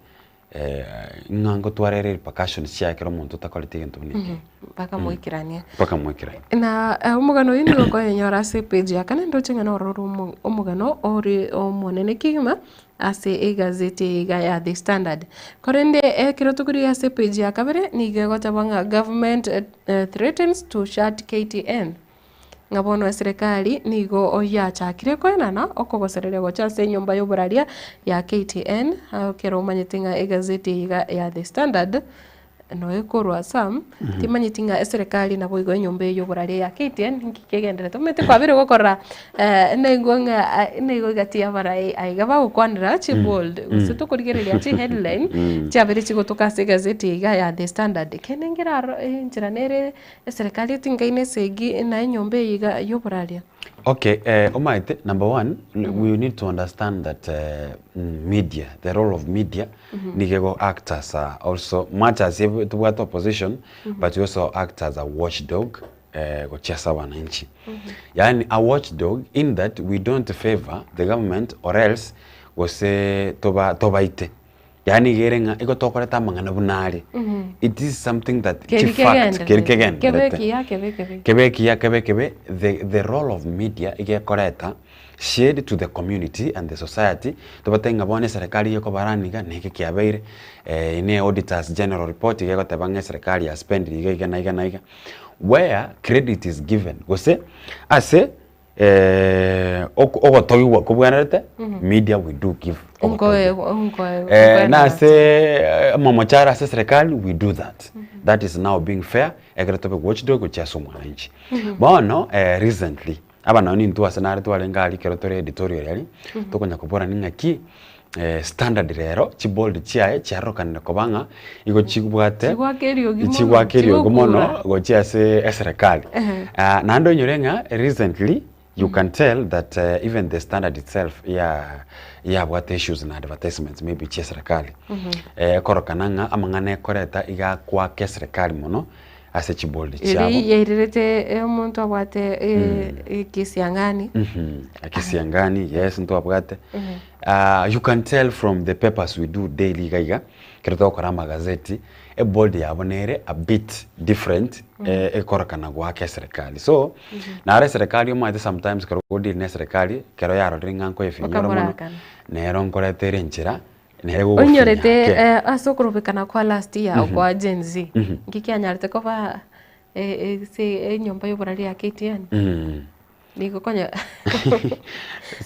ng'a ngotwara ere repercussions chiaye ekero omonto otakoreti egento buna ekio. Mpaka moikeranie. Mpaka moikeranie. Na omogano oyio nigo okoyenyora ase epage ya kane ndoche ng'a nororo omo omogano ore omonene kegima ase egazeti eye iga ya The Standard. Korende ekero tokorigia ase epage ya kabere nigo egoteba ng'a government threatens to shut KTN. Ng'a bono eserekari nigo yachakire koenana okogosereria gocha ase enyomba y'oboraria ya KTN, ekero omanyete ng'a egazeti eye iga ya The Standard noe korwa Sam, timanyeti ng'a eserekari naboigo enyomba eye y'oboraria ya KTN ninki kegenderete. Omanyete kwabire gokora naigwa ng'a nigo egati y'abarai aiga bagokwanera chibold gose tokorigereria chiheadline chiabeire chigotoka ase egazeti eye iga ya The Standard. Kende nkere aro enchera nere Eserekari etingaine esegi na enyomba eye iga y'oboraria. Okay, omanyete number one, we need to understand that media, the role of media, nigo ego act as a also much as tobwate opposition, but we also act as a watch dog gochia ase abananchi. Yaani a watch dog in that we don't favour the government or else gose toba tobaite. Yaani iga ere ng'a igo tokoreta amang'ana buna are. It is something that Keri chifact keri kegendererete. Kebe kegendererete. ekiya kebe ekebe. Kebe ekiya kebe ekebe the the role of media iga ekoreta shade to the community and the society tobatebie ng'a bono eserekari iga ekobarani iga na eke kiabeire ne auditors general report iga egoteba ng'a eserekari ya spendire iga iga na iga na iga where credit is given gose ase Ogotogigwa kobwenerete, media we do give ogotogigwa. Na ase amamochara ase eserekari we do that. That is now being fair ekero tobe watchdog gochia ase omwananchi. Bono recently, aba nonye intwe ase nare twarenge aria ekero tore editorial aria, tokonya koborani ng'aki standard rero chibold chiaye chiarokanire koba ng'a igo chibwate Chigwaka eriogi mono, chigwaka eriogi mono chigokura. gochia ase eserekari. Ehe. Ah, naende onyore ng'a recently you can tell that even the standard itself ya yabwate issues na advertisements maybe chia eserekari. Ekorokana ng'a amang'ana ekoreta iga akwaka eserekari mono ase chibold Eri chiabo. yairerete omonto abwate ekesiang'ani. Ekesiang'ani, yes ntwabwate. You can tell from the papers we do daily iga iga, ekero togokora amagazeti, ebold yabo nere a bit different ekorokana goaka eserekari. So, naro eserekari omanyete sometimes ekero ogodeal na eserekari, ekero yarorire ng'a nkoyefinyora mono, Okamorakana. nero nkoreta ere enchera, nere gogofinya Onyorete ake. ase okorobekana kwa last year okwa Gen Z, nki kianyarete koba. Ase enyomba y'oborari ya KTN. Mm. Nigo konya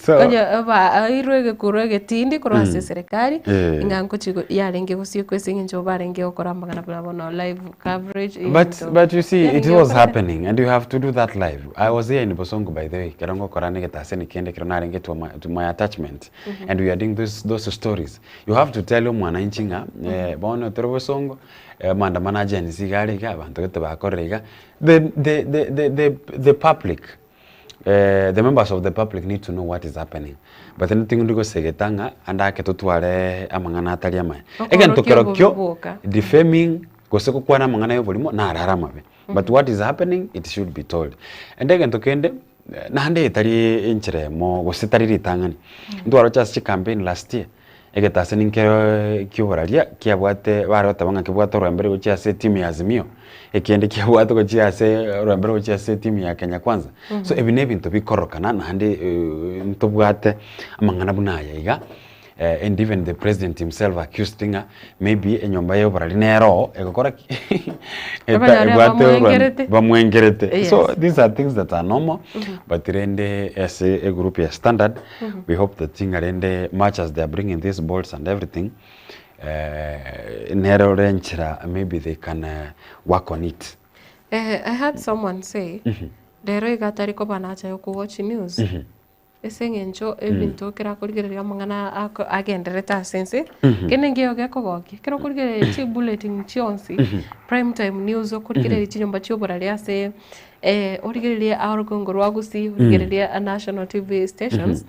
So- konya bairwe egekuro egetindi korwa ase Mm. eserekari Eh. ng'a ngochi go- yarenge gosiekwa ase eng'encho barenge gokora amang'ana buna bono live coverage But, ebinto but you see, it yarenge was gokora. happening, and you have to do that live. I was here in Bosongo, by the way. Kero ngokora negetaseni kende kero narenge to my, to my attachment, Mhm. and we are doing those, those stories. You have to tell omwananchi ng'a eh, bono tore Bosongo, Amaandamano a Gen Z iga are iga, abanto gete bakorire iga, the the the the the the public the members of the public need to know what is happening. But ting'o gosegeta ng'a ande ake totware amang'ana atari amaya. Egento Okorokia kerokio obobe bwoka. defaming gose gokwana amang'ana ya oborimo naro are amabe. But what is happening it should be told. And egento kende naende etari enchera emo gose tari ritang'ani, ntwaroche ase chicampaign last year. Egetaseni nkero ki'oboraria kiabwate bare goteba ng'a kebwate orwembe gochia ase etimu ya Azimio, ekende kiabwate gochia ase orwembe gochia ase etimu ya Kenya Kwanza. So ebi na ebinto bikorokana naende ntobwate amang'ana buna aya iga, and even the president himself accused ng'a maybe enyomba ya oborari nere oo egokora ki? Eta Abanyare ebwate orwembe bamwengerete. bamwengerete. Yes. So these are things that are normal, but rende ase egroup ya Standard, We hope that ng'a rende much as they are bringing these bolts and everything, eh, nere ore enchera maybe they can work on it. Eh, I heard someone say, rero iga atari koba nacha yo watch news. Ase eng'encho ebinto ekero akorigereria amang'ana ako agendererete ase ense, kende nkeiyo gekogokia. Ekero okorigereria chibulletin chionsi, prime time news, okorigereria chinyomba chia oborari ase Origererie aorogongo rwa Gusii, origererie national TV stations,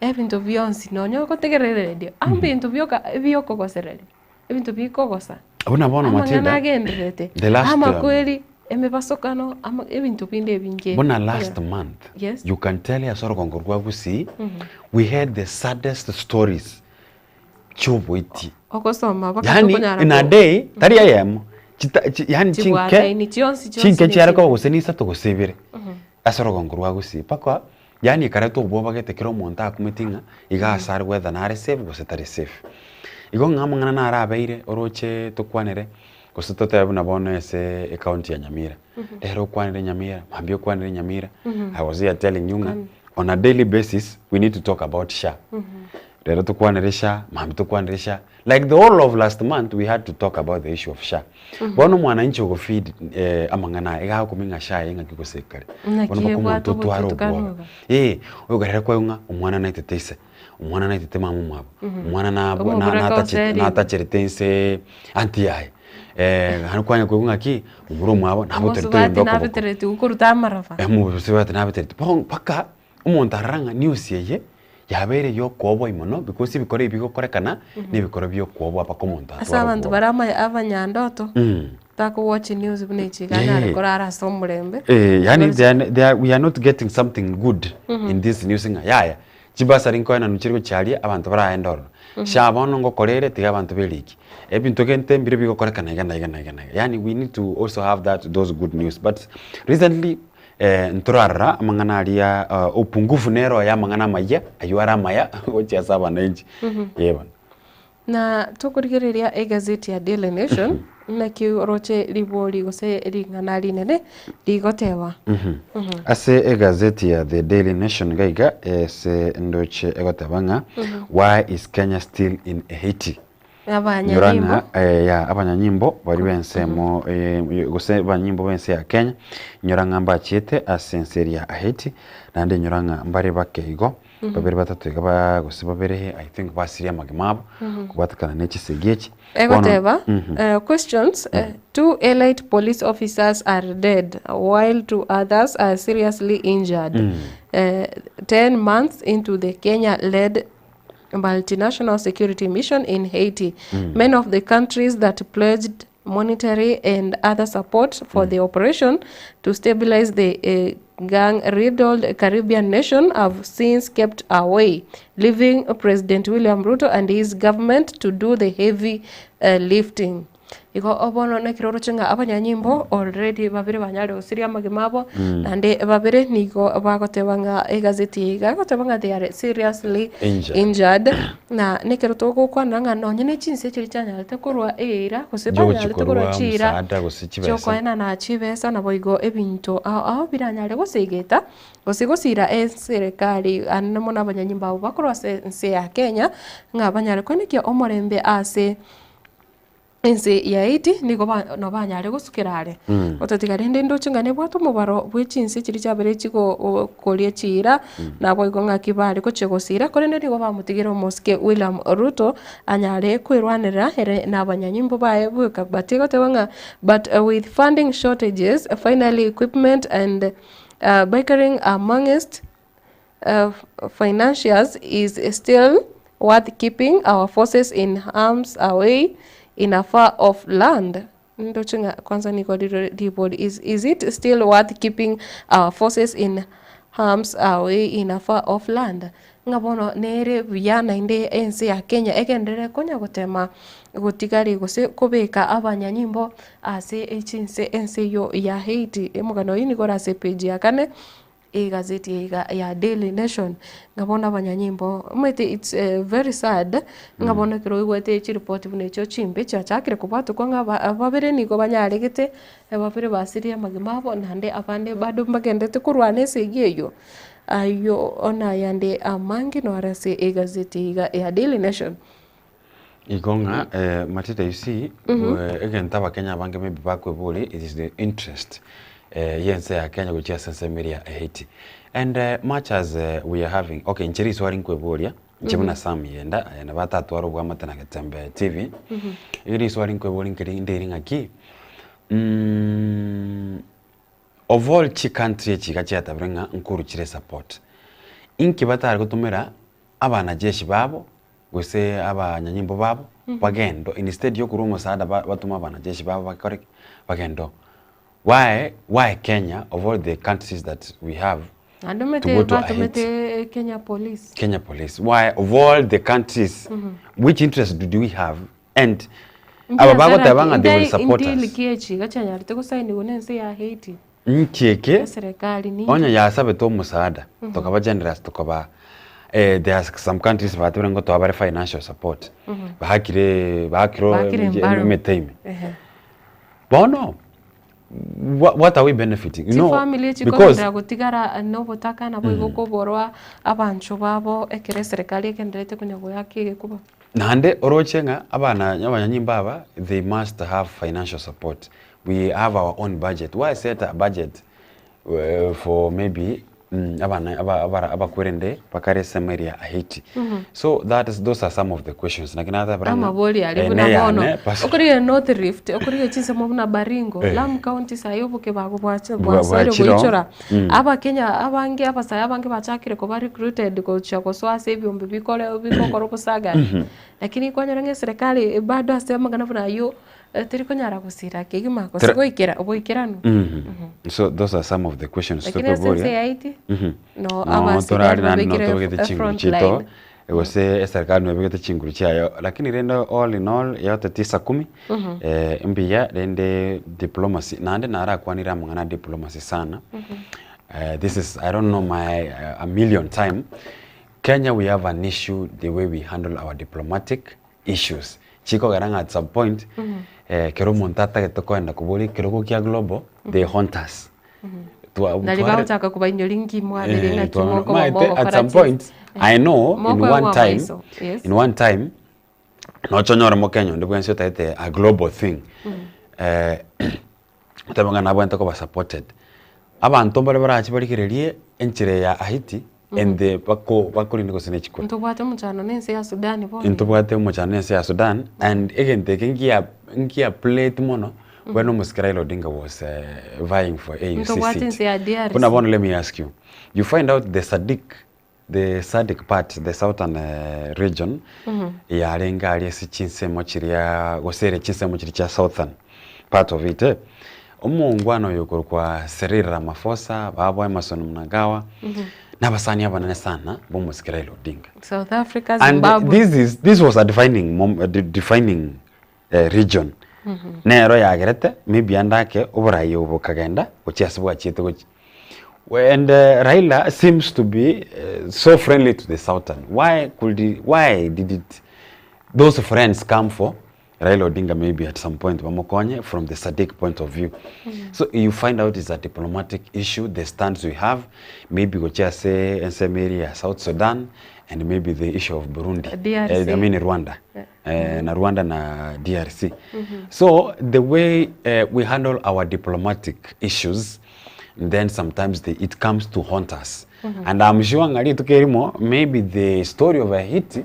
ebinto bionsi nonya ogotegerera eredio, amo ebinto bioka ebiokogosereria, ebinto bikogosa, Buna bono amang'ana Matilda, agendererete, the last, amakweri, emebasokano, ama ebinto binde ebinge. Buna last month, Yes. you can tell ase orogongo rwa Gusii, we had the saddest stories chioboiti. Ogosoma mpaka Yaani tokonyara in a ko- day, tari eyemo, chita chi yaani chinke, Chibwataini chionsi chionsi chinke ne chiare koba chimbe. gose nisato gose ibere, ase orogongo rwa Gusii. Mpaka yaani ekareta obwoba gete kera omonto akumeti ng'a iga ase are whether nare safe gose tari safe. Igo ng'a amang'ana naro abeire oroche tokwanere, gose totebe buna bono ase ecounty ya Nyamira, rero okwanere Nyamira, mambia okwanere Nyamira, I was here telling you ng'a on a daily basis we need to talk about SHA. Rero tokwanere SHA, mambia tokwanere SHA, like the whole of last month we had to talk about the issue of SHA. Bono omwananchi ogo feed amang'ana aya, iga agokumia ng'a SHA eye ng'aki gose ekare. Naki Bono mpaka ebwate omonto otware obotutukanu obwoba. iga. Eh, oyokarera kwaigwa ng'a omwana naitete ise, omwana naitete mama omwabo, omwana nabwa na- Omoburaka natache oserigwe. natacherete inse aunty yaye, naende kwanya koigwa ng'aki, omura omwabo naboterete Omosubati oyonde okoboko. nabetereti gokoruta amaraba. Omosubati nabetereti bono mpaka omonto arora ng'a news eye yabeire ya okooboi mono because ebikoro ebi bigokorekana na ebikoro bia okoobwa mpaka omonto Ase atware abanto obwoba. bare ama abanyandoto, takowatch news buna echi iga anyare korara ase omorembe. Eh, yaani Because they are, they are, we are not getting something good in this news ng'a yaya chibasari nkoenanu chiri gochiaria abanto baraende ororo. Sha bono ngokora ere tiga abanto beriki. Ebinto gente mbire bigokorekana iga na iga na iga na iga. Yaani we need to also have that those good news but recently Ntorarora amang'ana aria upungufu nero y'amang'ana amayia, ayio are amaya gochia ase abananchi. Ee bono. Na tokorigereria egazeti ya Daily Nation, naki oroche ribori gose ring'ana rinene rigoteba. Ase egazeti ya The Daily Nation iga iga ase ndoche egoteba ng'a why is Kenya still in Haiti? Abanyanyimbo. Nyora ng'a ya abanyanyimbo baria b'ensemo gose abanyanyimbo b'ense ya Kenya, nyora ng'a mbachiete ase ense eria ya Haiti, naende nyora ng'a mbare bake igo, babere batato iga ba gose babere I think basirie amagima abo, kobwatekana ne chisegi echi. Bono Egoteba, questions, two elite police officers are dead while two others are seriously injured 10 months into the Kenya-led multinational security mission in Haiti. Many of the countries that pledged monetary and other support for the operation to stabilize the gang-riddled Caribbean nation have since kept away, leaving President William Ruto and his government to do the heavy lifting. Igo bono nekero oroche ng'a abanyanyimbo already babere banyarire gosiria amagima abo, Mm. naende babere nigo bagoteba ng'a egazeti eye iga egoteba ng'a they are seriously Injured. injured, na nekero togokwana ng'a nonye ne chinse chiria chianyarete korwa eira gose Chiogochi banyarete korwa korwa chiira omosaada gose chibesa. chiokoenana chibesa naboigo ebinto ao ao biranyare gosegeta gose gosira eserekari anene mono abanyanyimbo abwo bakorwa ase ense ya Kenya ng'a banyare koenekia omorembe ase ense ya Haiti nigo ba nabo banyare gosukera are. Otatiga rende ndoche ng'a nebwate omobaro bwe chinse chiria chiabere chigo o koria chiira, naboigo ng'aki bare gochia gosira, korende nigo bamotigire omosike William Ruto anyare kwerwanerera ere na abanyanyimbo baye bweka but egoteba ng'a but with funding shortages, finally equipment and bickering amongst financiers is still worth keeping our forces in harms away in a far off land. Ndoche ng'a kwanza nigo rire ribori is, is it still worth keeping our forces in harms away in a far off land? Ng'a bono nere buya naende ense ya Kenya egenderere konya gotema gotigari gose kobeka abanyanyimbo ase chinse ense eyio ya Haiti. Omogano oyio nigo ore ase epage ya kane. Egazeti eye iga ya Daily Nation, ng'a bono abanyanyimbo, omanyete it's very sad, ng'a bono ekero oigwete chiripoti buna echio chimbe chiachakire kobwatokwa ng'a aba babere nigo banyaregete, babere basirire amagima abo, naende abande bado mbagenderete korwana esegi eywo. Aywo nayande amange naro ase egazeti eye iga ya Daily Nation. Igo ng'a eh, Matita you see, eh, egento abakenya abange maybe bakweboria it is the interest eh, y'ense ya Kenya gochia ase ensemo eria ya Haiti. And eh, much as eh, we are having, okay inche riswali nkweboria, inche buna Sam Yenda, aye nabo atatwara obwamate na Getembe TV, igo riswali nkweboria nkeri ndiri ng'aki, of all chicountry echi iga chiatabire ng'a nkoru chire support, inki batare gotumera abanajeshi babo gose abanyanyimbo babo bagende instead ya okorwa omosaada ba batome abanajeshi babo bakore ki? Bagende oo. Why why Kenya of all the countries that we have Naende to omanyete go to Haiti? batomete Kenya police. Kenya police why of all the countries which interest do we have and aba bagoteba ng'a they will support us. Ndiri echi iga chianyarete gosainiwa na ense ya Haiti. Inki eke Eserekari ninki? onye yasabete omosaada tokaba generous tokaba eh, there are some countries batebire ngo toba bare financial support baakire baakire Baakire embaro. emete ime Ehe. bono wha- what are we benefiting you know Chifamiri because chikogenderera gotigara nobotaka naboigo koborwa abanchwa babo ekero eserekari egendererete konya goaka egekuba. Naende oroche ng'a abana abanyanyimbo aba they must have financial support we have our own budget why set a budget for maybe abana aba abara abakwerende bakare esemo eria Haiti so that is those are some of the questions naki natabera ng'a Amabori aria eh, buna neyane bono pas- okorire North Rift okorire chinsemo buna Baringo Eh. Lamu county sayi oboke bago bwacha Bwa- bwasoire bwachire oo. goichora Mm. abakenya abange abasae abange bachakire koba recruited gochia gosoa ase ebiombe bikore bigokora obosagani lakini kwanyora ng'a eserekari bado ase amang'ana buna aywo Teri konyara gosira kegima gose Tera- goikera oboikeranu. Mhm. So those are some of the questions Lakini ase tokoboria. ense yaiti, Mhm. no No, abasigari torari naende babekire notobegete f- chinguru front chiaito line. gose eserikali nebegete chinguru chiayo lakini rende all in all yote tisa kumi Mhm. eh, mbuya rende diplomacy naende narakwanire amang'ana a diplomacy sana Eh, this is i don't know my uh, a million time kenya we have an issue the way we handle our diplomatic issues chikogera ng'a at some point eh, kero omonto atagete koenda koboria ekerogo kia global they haunt us Twa- Nari tware- bagochaka kobainyoria nki mwabere Eh, ng'aki twa- mokoba maete, at mogokora some chi- point i know in Mokoegwa one time amaiso, yes. in one time nochonyore mokenya onde bwensi otagete a global thing eh, otebe ng'a nabwenerete koba supported abanto mbare barache barigererie enchera ya Haiti and the bako bakorinde gose ne chikura. Ntobwate omochando na ense ya Sudan bono. Ntobwate omochando na ense ya Sudan and egento eke ngia ngia plate mono when omosike Raila Odinga was vying for AUC Ntobwate seat. ense ya DRC. Buna bono let me ask you, you find out the SADC the SADC part the southern region yarenge aria ase chinsemo chiria gose ere chinsemo chiria chia southern part of it eh, omongwana oyo okorokwa Cyril Ramaphosa, babo Emmerson Mnangagwa, na abasani abanene sana ba omosike Raila Odinga. South Africa, And Zimbabwe. this is this was a defining mom, a de- defining region. Nero yagerete maybe ande ake oboraia obo bokagenda gochia ase bwachiete gochia. And Raila seems to be so friendly to the Southern. Why could he, why did it those friends come for Raila Odinga maybe at some point bamokonye from the SADC point of view. So you find out it's a diplomatic issue, the stands we have, maybe gochia ase ensemo eria ya South Sudan and maybe the issue of Burundi. DRC. Eh, I mean Rwanda. Eh, na Rwanda na DRC. So the way we handle our diplomatic issues then sometimes the, it comes to haunt us. And I'm sure ng'a rituko erimo maybe the story of Haiti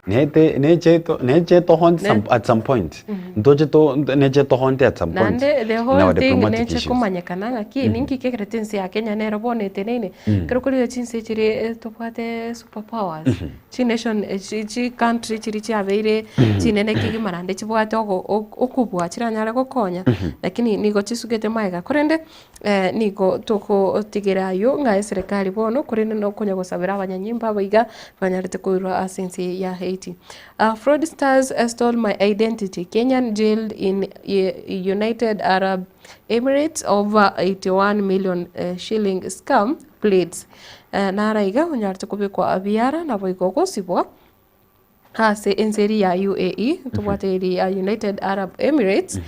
nete necheto necheto haunt some, at some point. Ntoche to neche to haunt at some point. Naende the in whole our thing diplomatic neche issues. komanyekana ng'aki ninki kegerete ense ya Kenya nero bono eteneine. Ekero korire chinse chire tobwate super powers, chination chi chicountry chiria chiabeire chinene kegima naende chibwate ogo okobua chiranyare gokonya, lakini nigo chisugete magega. Korende nigo togotigera aywo ng'a eserekari bono korende nokonya gosabera abanyanyimbo aba iga banyarete koirwa ase ense ya Haiti. Fraudsters stole my identity, Kenyan jailed in United Arab Emirates over 81 million shilling scam pleads. Naro iga onyarete kobekwa biara naboigo gosibwa ase ense eria ya UAE, tobwate eria ya United Arab Emirates,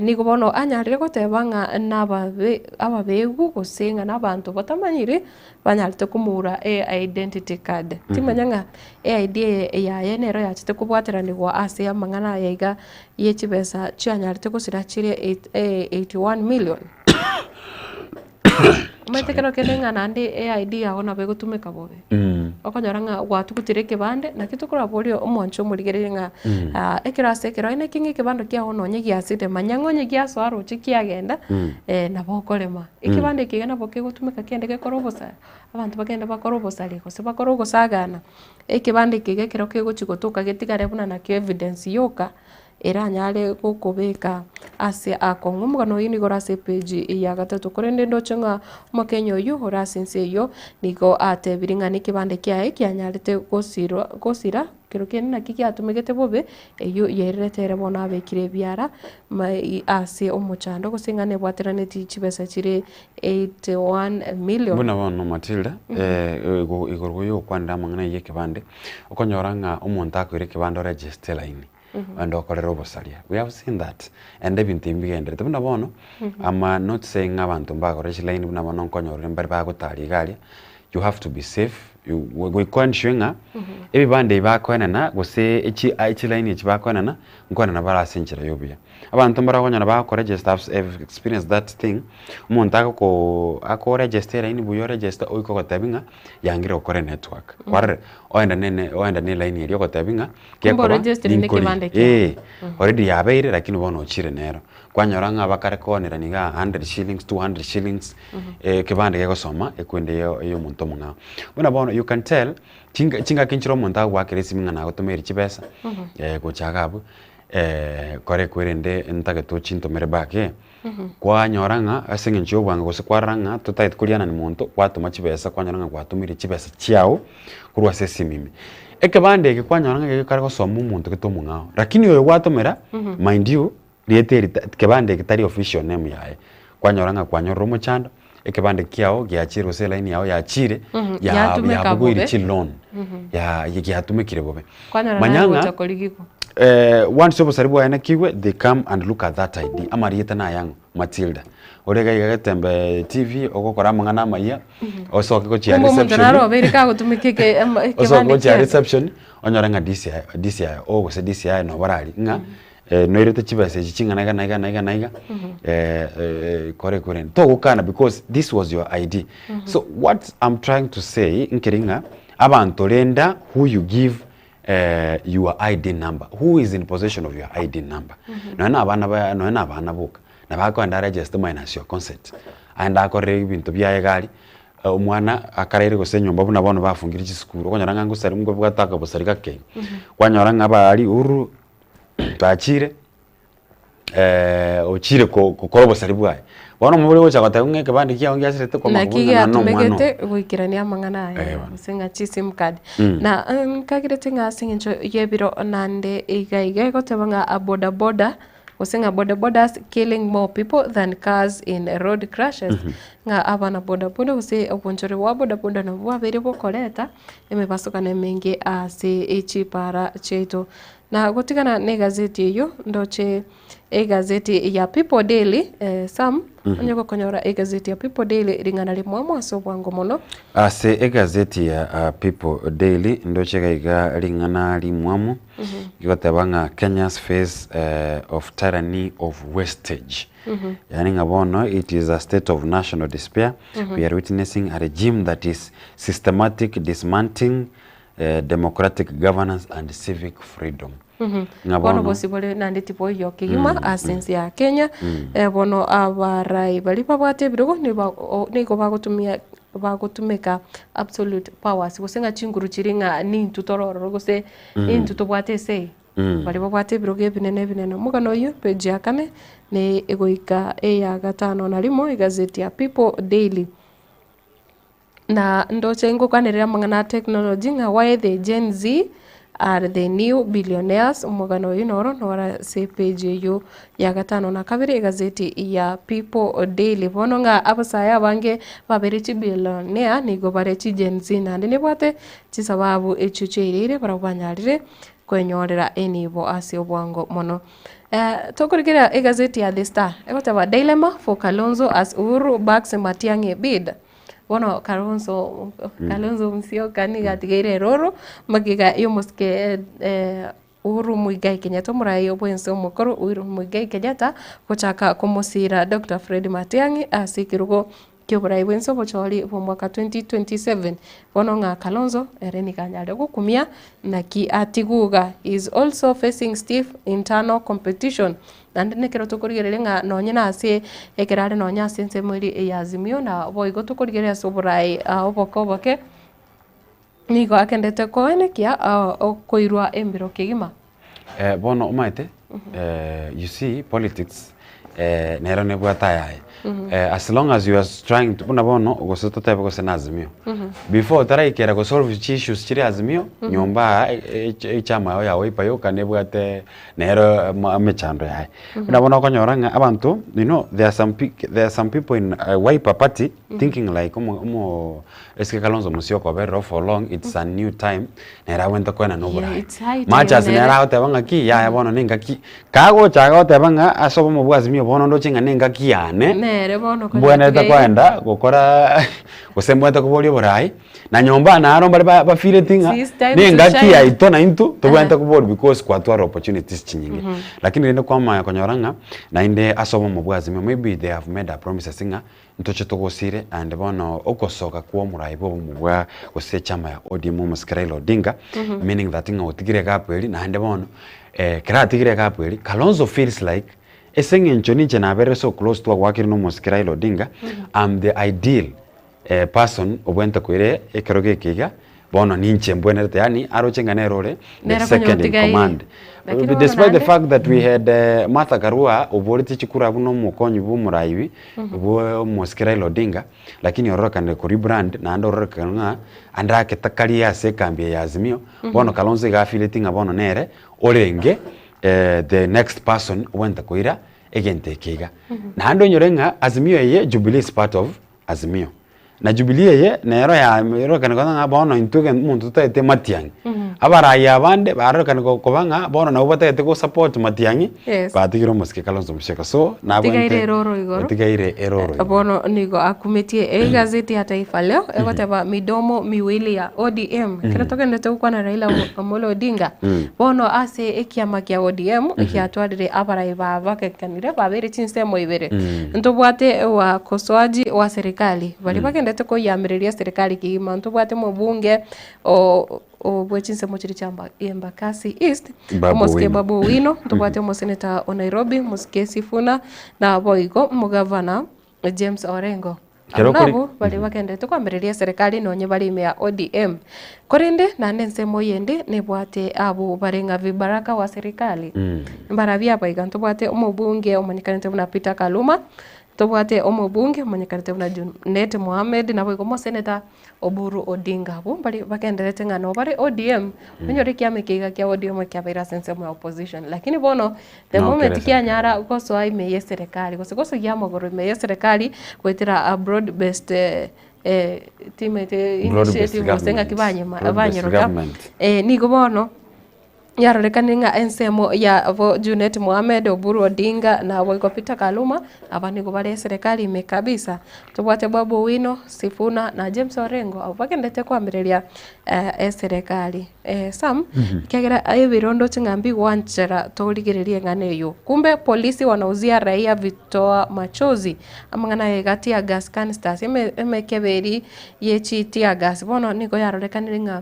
nigo bono anyarire goteba ng'a nababe ababegu gose ng'a nabanto batamanyiri banyarete komoura e identity card. Timanya ng'a e ID eye yaye nero yachete kobwateranigwa ase amang'ana aya iga ye chibesa chianyarete gosira chire 81 million. Omanyete ekero kende ng'a naende eID yago nabo egotumeka bobe. Okonyora ng'a gwatugutire ekebande, naki tokoraborie omwancho omorigereria ng'a ekero ase ekero aye naki ng'a ekebando kiago nonye giasete manya ng'a onye giasoa roche kiagenda nabo okorema. Ekebande eke iga nabo kegotumeka kende gekore obosari, abanto bagende bakore obosari gose bakore ogosagana, ekebande eke iga ekero kegochi gotoka getigare buna nakio evidence yoka. eranyare gokobeka ase akong'u. Omogano oyio nigo ore ase epeji ya gatato. Korende ndoche ng'a omokenya oyio ore ase ense eyio nigo atebirie ng'a nekebande kiaye kianyarete gosirwa gosira kero kende naki giatumegete bobe, eyio yairerete ere bono abekire ebiara ase omochando gose ng'a nebwateranetie chibesa chire 81 million. Buna bono Matilda, igoro goyokwanera amang'ana ayio ekebande, okonyora ng'a omonto akoira ekebande oregeste elaini. Naende okorera obosaria. We have seen that. Ende ebinto ebi mbigenderete. Buna bono, I'm not saying ng'a abanto mbagore chilaini buna bono nkonyora ore mbare bagotara iga aria, you have to be safe, you goika oensure ng'a ebibanda ebi bakoenana gose echi chilaini echi bakoenana, nkoenana bare ase enchera ya obuya. Abanto mbare okonyora bakoregister I've experienced that thing, omonto agokoo akoregister elaini buya oregister oike ogotebi ng'a yangire gokora enetwork. Kwarorire? Oenda nene oenda ne elaini eria ogotebi ng'a Kumbe gekoba oregistire ninkori. nekebande kiao. Eeh, already yabeire lakini bono ochire nero. Kwanyora ng'a bakare koonerania igaa 100 shillings, 200 shillings, ekebande gegosoma ekwende ya ya omonto omong'ao. Buna bono you can tell, chinga chingaki nchire omonto agoakera esimi ng'a nagotomeire chibesa, gocha iga abwo, kore kwerende ntagete ochintomere back eh, kwanyora ng'a ase eng'encho ya obwango gose kwarora ng'a totagete korianani monto, kwatoma chibesa kwanyora ng'a gwatomire chibesa chiago korwa ase esimi ime. Ekebande eke kwanyora ng'a gekare gosoma omonto gete omong'ao, lakini oyo gwatomera mind you, rieta eri ta kebande eke tari official name yaye, kwanyora ng'a kwanyorire omochando, ekebande kiago giachire gose elaini yago yachire ya Yatumeka yabogoirie bobe. chiloan, ya giatumekire bobe. Kwanyora Manya naye ng'a gocha korigigwa. once obosari bwaenekigwe they come and look at that ID, amarieta naye ang'o? Matilda. Ore iga iga Getembe TV ogokora amang'ana amayia, osoke gochia Kumbe omonto reception, naro obeire kagotumeka eke ema- osoke ekebande gochia kiaye. reception, onyore ng'a DCI DCI oo gose DCI nabo barari ng'a noirete chibesa echi ching'ana iga na iga na iga na iga, kore korende togokana because this was your ID. So what I'm trying to say nkeri ng'a abanto renda who you give your ID number, who is in possession of your ID number. Nonya na abana ba nonya na abana boka, nabo akoenda aregister minus your consent, aende akorere ebinto biaye iga aria, omwana akaraire gose enyomba buna bono bafungire chisukuru, okonyora ng'a ngosari ngobwate akabosari gake iga, kwanyora ng'a abaria uruu bachire ochire gokora obosari bwaye. Bono omobori ogocha goteba ng'a ekebande kiago ngiasirete kwamanya Naki kobua ng'a none omwana oo. giatumegete goikerania amang'ana aya Eh bono. gose ng'a chisim card. Na nkagerete ng'a ase eng'encho y'ebiro naende iga iga egoteba ng'a bodaboda. Gose ng'a boda bodas killing more people than cars in road crashes, ng'a abana boda boda gose obonchore bwa boda boda nabwo bwabeire bokoreta emebasokano emenge ase chipara chiaito. Na gotigana na egazeti eyio ndoche egazeti ya People Daily, Sam, onye gokonyora egazeti ya People Daily ring'ana rimwamo ase obwango mono. Ase egazeti ya People Daily ndoche iga iga ring'ana rimwamu rigoteba ng'a Kenya's face of tyranny of wastage. Yaani ng'a bono it is a state of national despair, we are witnessing a regime that is systematic dismantling democratic governance and civic freedom. Ng'a Bono bono bosibore naende tiboiyo kegima ase ense ya Kenya. Bono abarai baria babwate ebirogo nigo bagotumia bagotumeka absolute powers gose ng'a chinguru chiria ng'a nintwe tore ororo gose nintwe tobwate esegi. Baria babwate ebirogo ebinene ebinene. Omogano oyio page ya kane ne egoika eya gatano na rimo egazeti ya People Daily. Na ndoche ngokwanerera amang'ana a technology ng'a why the Gen Z are the new billionaires, omogano oyio noro noro ase epage eyio ya gatano na kabere egazeti ya People Daily. Bono ng'a abasae abange babere chibillionaire nigo bare chi Gen Z naende nebwate chisababu echio chiairire barabwo banyarire kwenyorera enibo ase obwango mono. Tokorigereria egazeti ya The Star, egoteba dilemma for Kalonzo as Uhuru backs Matiang'i bid. Bono Kalonzo, Kalonzo Musyoka nigo atigeire eroro, magega y'omosike Uhuru Muigai Kenyatta omorai bwense omokoro Uhuru Muigai Kenyatta gochaka komosira Doctor Fred Matiang'i ase ekerogo ki'oborai bwense obochori bw'omwaka 2027. Bono ng'a Kalonzo ere nigo anyare gokumia naki atiguga he is also facing stiff internal competition. Naende nekero tokorigereria ng'a nonye nase ekero are nonye ase ensemo eria ya Azimio na boigo tokorigereria ase oboraai oboke oboke, nigo agendete koenekia okoirwa embiro kegima. Bono omanyete you see politics nero nebwate ayaye as long as you are trying to buna bono gose totebe gose na Azimio before otaraikera go solve chi issues chire Azimio nyomba aa echama yao ya Wiper yoka nebwate nero emechando yaye. Buna bono okonyora ng'a abanto you know there are some there are some people in Wiper party thinking like omo omo esike Kalonzo Musyoka oberire for long it's a new time nere abwenerete koenana oboraai. It's high Much time as nere nere. agoteba ng'aki yaya bono nengaki, kagocha agoteba ng'a ase obomo bwa Azimio bono ndoche ng'a nengaki yane, Nere bono konya mbwenerete atigaire. koenda gokora gose mbwenerete koboria oboraai, na nyomba naro mbare ba bafeeleti ng'a It's time to nengaki shine. yaito naintwe tobwenerete koboria because kwatwara opportunities chinyinge. Lakini rende kwamanya konyora ng'a naende ase obomo bwa Azimio maybe they have made a promises ng'a Ntoche togosire naende bono ogosoka kwa omorai bw'obomo bwa gose echama ya ODM omosike Raila Odinga meaning that ng'a otigire egapu eria naende bono ekero atigire egapu eria Kalonzo feels like ase eng'encho ninche naberire so close twagwakire na omosike Raila Odinga am the ideal person obwenerete koira ekerogo eke iga Bono ninche mbwenerete, yaani aroche ng'a nere ore the Nere konya second in otigaire. command. Lakini bono Despite the naende fact that we had Martha Karua oboretie chikura buna omokonyi bwa omoraibi bwa omosike Raila Odinga, lakini ororekanire ko rebrand naende ororekane ng'a ande ake takari ase ekambi eye ya Azimio, bono Kalonzo iga afeeleti ng'a bono nere orenge the next person obwenerete koira egento eke iga. Naende onyore ng'a Azimio eye Jubilee is part of Azimio. Na Jubilee eye nero yarorekane koba ng'a bono intwe ege omonto totagete Matiang'i. Abarai abande barorekane koba ng'a bono nabwo batagete go support Matiang'i, Yes. batigire omosike Kalonzo Musyoka. So, Otigaire nabwente eroro igoro. otigaire eroro igoro. Bono nigo akumetie egazeti ya Taifa Leo egoteba midomo miwili ya ODM. Ekero togenderete gokwana Raila Amolo Odinga, bono ase ekiama kia ODM ekiatwarire abarai babagekanire babeire chinsemo ibere. Ntobwate wakosoaji wa serikali, baria bagendete koyiamereria serikali kegima, ntobwate omobunge o bwe chinsemo chiria chia Embakasi East, Babu omosike Owino. Babu Owino, ntobwate omoseneta o Nairobi, omosike Sifuna, naboigo omogavana James Orengo. Kero Abwo okori- nabwo baria bagenderete koamereria eserekari nonye bare ime ya ODM. Korende naende ensemo eyende nebwate abwo bare ng'a vibaraka wa serikali. Mbarabwo aba iga ntobwate omobunge omanyekanete buna Peter Kaluma, Tobwate omobunge omonyekanete buna Junet Mohamed naboigo omoseneta Oburu Odinga. Abwo mbari bagendererete ng'a nabo bare ODM, onyore ekiama eke iga kia ODM ekiabeire ase ensemo ya opposition. Lakini bono the No, moment kere kianyara gosoa ime ya eserekari gose gosoyia amagoro ime ya eserekari goetera a broad based timete Broad based initiative gose ng'aki government. banyema Broad based banyeroka government. nigo bono Yarorekanire ng'a ensemo yabo Junet Mohamed, Oburu Odinga na boigo Peter Kaluma aba nigo bare eserekari ime kabisa. Tobwate Babu Owino, Sifuna na James Orengo abwo bagenderete koamereria eserekari. Sam, ekiagera ebirondo ching'a mbigwanchera torigererie eng'ana eyio. Kumbe polisi wanauzia raia vitoa machozi. Amang'ana aya iga teargas canisters, emekebe eria ye chi teargas bono nigo yarorekanire ng'a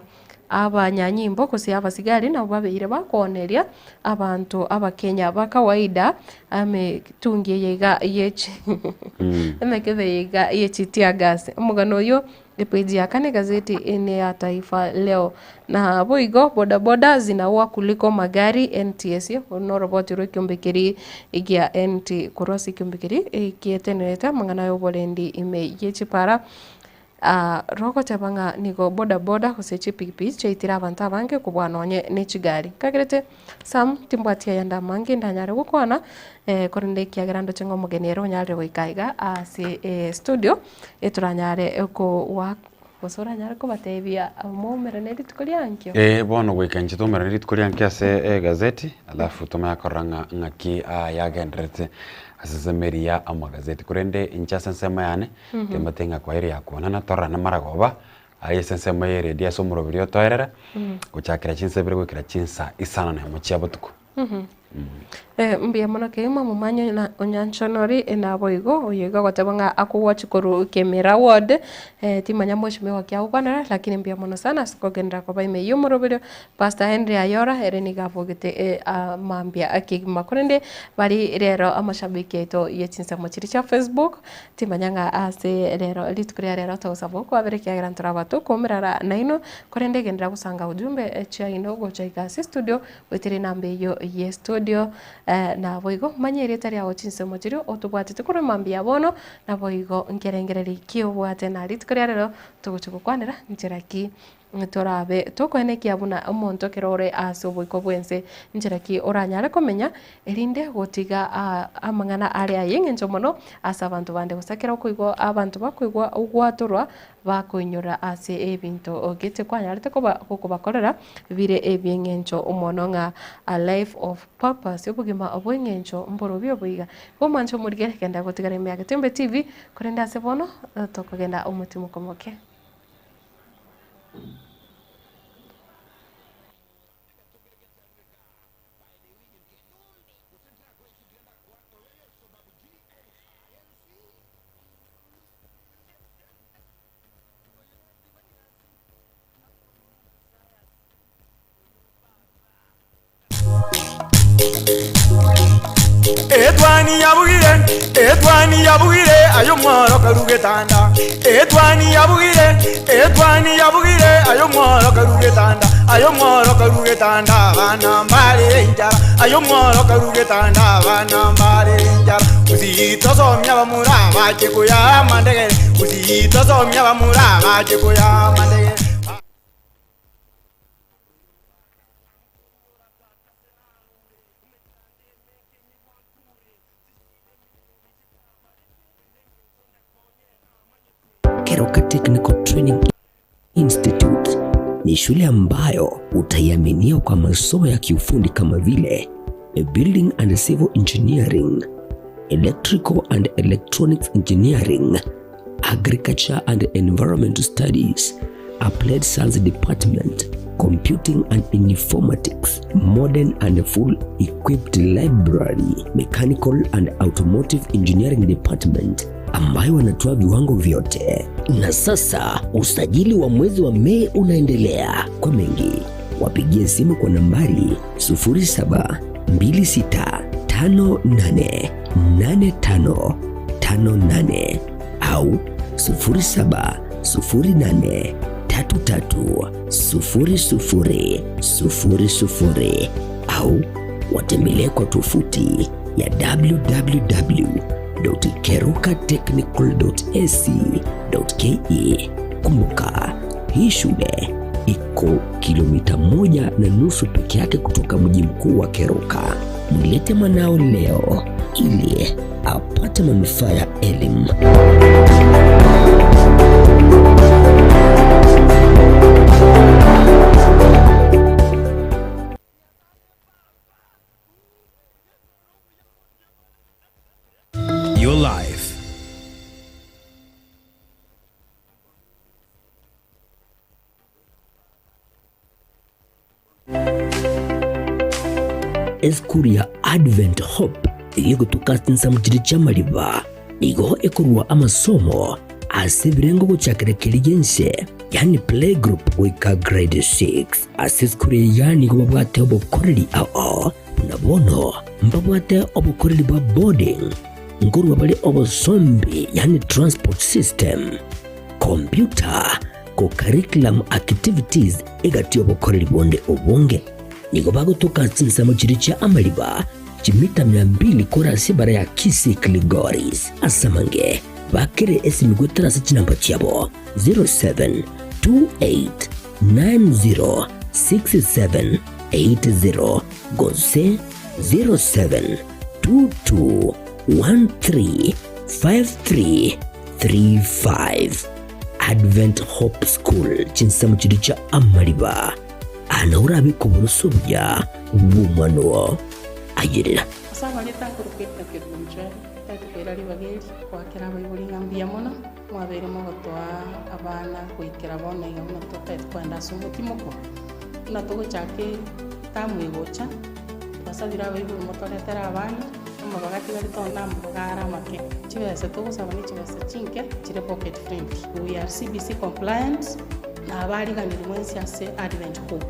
Abanyanyimbo gose abasigari nabo babeire bakooneria abanto abakenya ba kawaida emetungi eye iga ye chi emekebe eye iga ye chi teargas. Omogano oyio epeji ya kane egazeti ene ya Taifa Leo. Na boigo bodaboda zinaua kuliko magari NTSA, oro noroboti rwa ekiombe keria gia NT korwa ase ekiombe keria gietenerete amang'ana ya oborendi ime ye chipara. Rogoteba ng'a nigo boda boda gose chipikipiki chiaitire abanto abange kobua nonye ne chigari. Nkagerete Sam timbwati ayande amange ndanyare gokwana korende ekiagera ndoche ng'a omogeni ere onyarire goika iga ase estudio etoranyare kowa gose oranyare kobatebia moumerane rituko ria ankio. Ee, bono goika inche toumerane rituko ria ankio ase egazeti, alafu tomanye korora ng'a ng'aki yagendererete ase ensemo eria ya amagazeti. Korende inche ase ensemo yane, Timothy ng'a kwaire yakuonana, tororane amaragoba aye ase ensemo y'eredio ase omoroberi otoerere, gochakera chinsa ibere goikera chinsa isano na emo chia botuko. Mbuya mono kegima momanye na onyanchonori naboigo oyo iga ogoteba ng'a akogwachia korwa Kemera ward timanya mweshimiwa ki agokwanera lakini mbuya mono sana ase kogenderera koba ime y'omoroberio Pastor Henry Ayora ere nigo abogete mambia kegima korende bari rero amashabiki aito ye chinsemo chiria chia Facebook Timanya ng'a ase rero rituko ria rero togosaba okwabera ekiagera ntore abato koumerana nainwe, korende genderera gosanga ujumbe chiaino gocha iga ase estudio goetera enamba eyio ye studio naboigo manya erieta riago chinsemo chiria otobwatete korwa mambia bono naboigo nkerengereria ki obwate na rituko ria rero togochia gokwanera nchera ki Torabe tokoenekia buna omonto ekero ore ase oboiko bw'ense, nchera ki oranyare komenya, erinde gotiga amang'ana are ay'engencho mono ase abanto bande, gose ekero okoigwa abanto bakoigwa ogwatorwa bakoinyora ase ebinto gete kwanyarete koba gokobakorera bire ebi'engencho mono ng'a a life of purpose, obogima bw'engencho mborobio oboiga. Igo omwanche omorigere genda gotigara ime ya Getembe TV, korende ase bono tokogenda omotimoko moke. Etwani yabugire, etwani yabugire, aye omworo karu getanda. Etwani yabugire, etwani yabugire, aye omworo karu getanda. Aye omworo karu getanda, abana mbarere enchara. Aye omworo karu getanda, abana mbarere enchara. Gusii tosomia abamura abache koyaa amandegere, Gusii tosomia abamura abache koyaa amandegere. Keroka Technical Training Institute ni shule ambayo utaiaminia kwa masomo ya kiufundi kama vile Building and Civil Engineering, Electrical and Electronics Engineering, Agriculture and Environmental Studies, Applied Science Department, Computing and Informatics, Modern and Full Equipped Library, Mechanical and Automotive Engineering Department ambayo wanatoa viwango vyote. Na sasa usajili wa mwezi wa Mei unaendelea. Kwa mengi wapigie simu kwa nambari 0726588558 au 0708330000 au watembelee kwa tovuti ya www.keptc.ac.ke. www.kerokatechnical.ac.ke. Kumbuka, hii shule iko kilomita 1.5 peke yake kutoka mji mkuu wa Keroka. Mlete mwanao leo ili apate manufaa ya elimu. Your life. Esukuru ya Advent Hope egotoka ase chinsemo chiria chi'amariba nigo ekorua amasomo ase ebirengo gochakera keria gi'ense, yaani playgroup goika grade 6. Ase esukuru eye nigo babwate obokoreri ao buna bono mbabwate obokoreri bwa boarding, nkorua bare obosombi yaani transport system, computer, co-curriculum activities egati y'obokoreri bonde obonge. Nigo bagotoka ase chinsemo chiria chia amariba chimita mia mbili korwa ase ebara ya Kisii Kilgoris. Ase amange bakere esimi goetera ase chinamba chiabo 0728906780 gose 0722135335. Advent Hope School, chinsemo chiria chia amariba. Aa nao orabeke oboroso obuya bw'omwana oo. Ayerera. Ase abareta nkorokwa Edna Kerubo Mchweri, tari tokoira ribaga eri goakera abaibori ng'a mbuya mono, mwabeire mogotoa abana goikera bono iga buna totagete kogenda ase omotimoko. Buna togochaka etamu egocha, twasabire abaibori motoretere abana, amabaga atigarete onde namabaga are amake. Chibesa togosaba ne chibesa chinke chire pocket friendly. We are CBC compliant. Na abariganiri mwensi ase Advent Hope.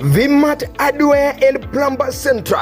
Vmart Hardware and Plumber Centre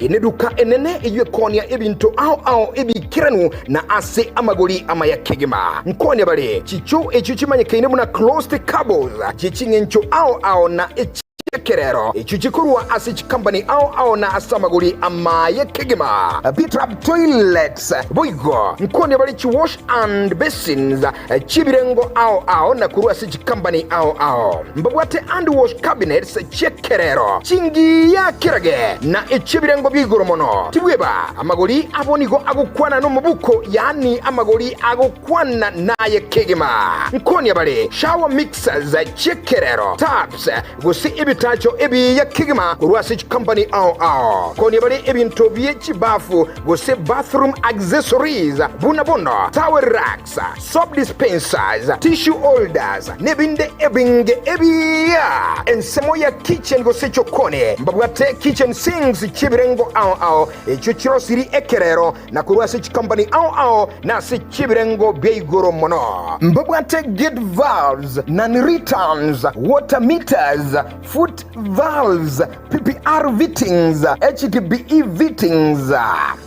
ere eduka enene eyio ekoonia ebinto ao ao ebiikeranu na ase amagori amaya kegima. Nkoonia bare chichoo echio chimanyekaine buna closed cables chie ching'encho ao ao na echi'ekerero echio chikorwa ase chikampani ao ao na ase amagori amaya kegima. P-trap toilets boigo nkoonia bare chiwash and basins chi'ebirengo ao ao na korwa ase chikampani ao ao. Mbabwate hand wash cabinets chi'ekerero, chingiya kerage, na echi'ebirengo bia igoro mono. Tibweba, amagori abo nigo agokwana nomobuko, yaani amagori agokwana naye kegima. Nkonia bare shower mixers chi'ekerero, taps, gose ebitacho ebiya kegima korwa ase chikampani ao ao. Nkonia bare ebinto bie chibafu gose bathroom accessories buna bono towel racks, soap dispensers, tissue holders, nebinde ebinge ebiya. Ensemo ya kitchen gose chokoni mbabwate kitchen sinks chi'ebirengo ao ao echio chirosiri ekerero na korwa ase chikampani ao ao na ase chi'ebirengo bia igoro mono. Mbabwate gate valves, non-returns, water meters, foot valves, PPR fittings, HDPE fittings,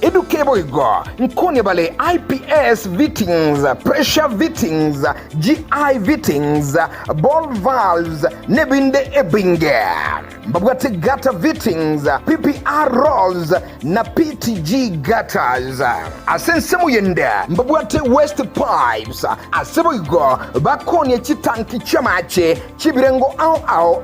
eduke boigo nkonia bare IPS fittings, pressure fittings, GI fittings, ball valves, nebinde ebinge. Mbabwate gutter fittings, PPR rolls, na PTG gutters. Ase ensemo yende mbabwate waste pipes, ase boigo bakonia chitanki chi'amache chi'ebirengo ao ao.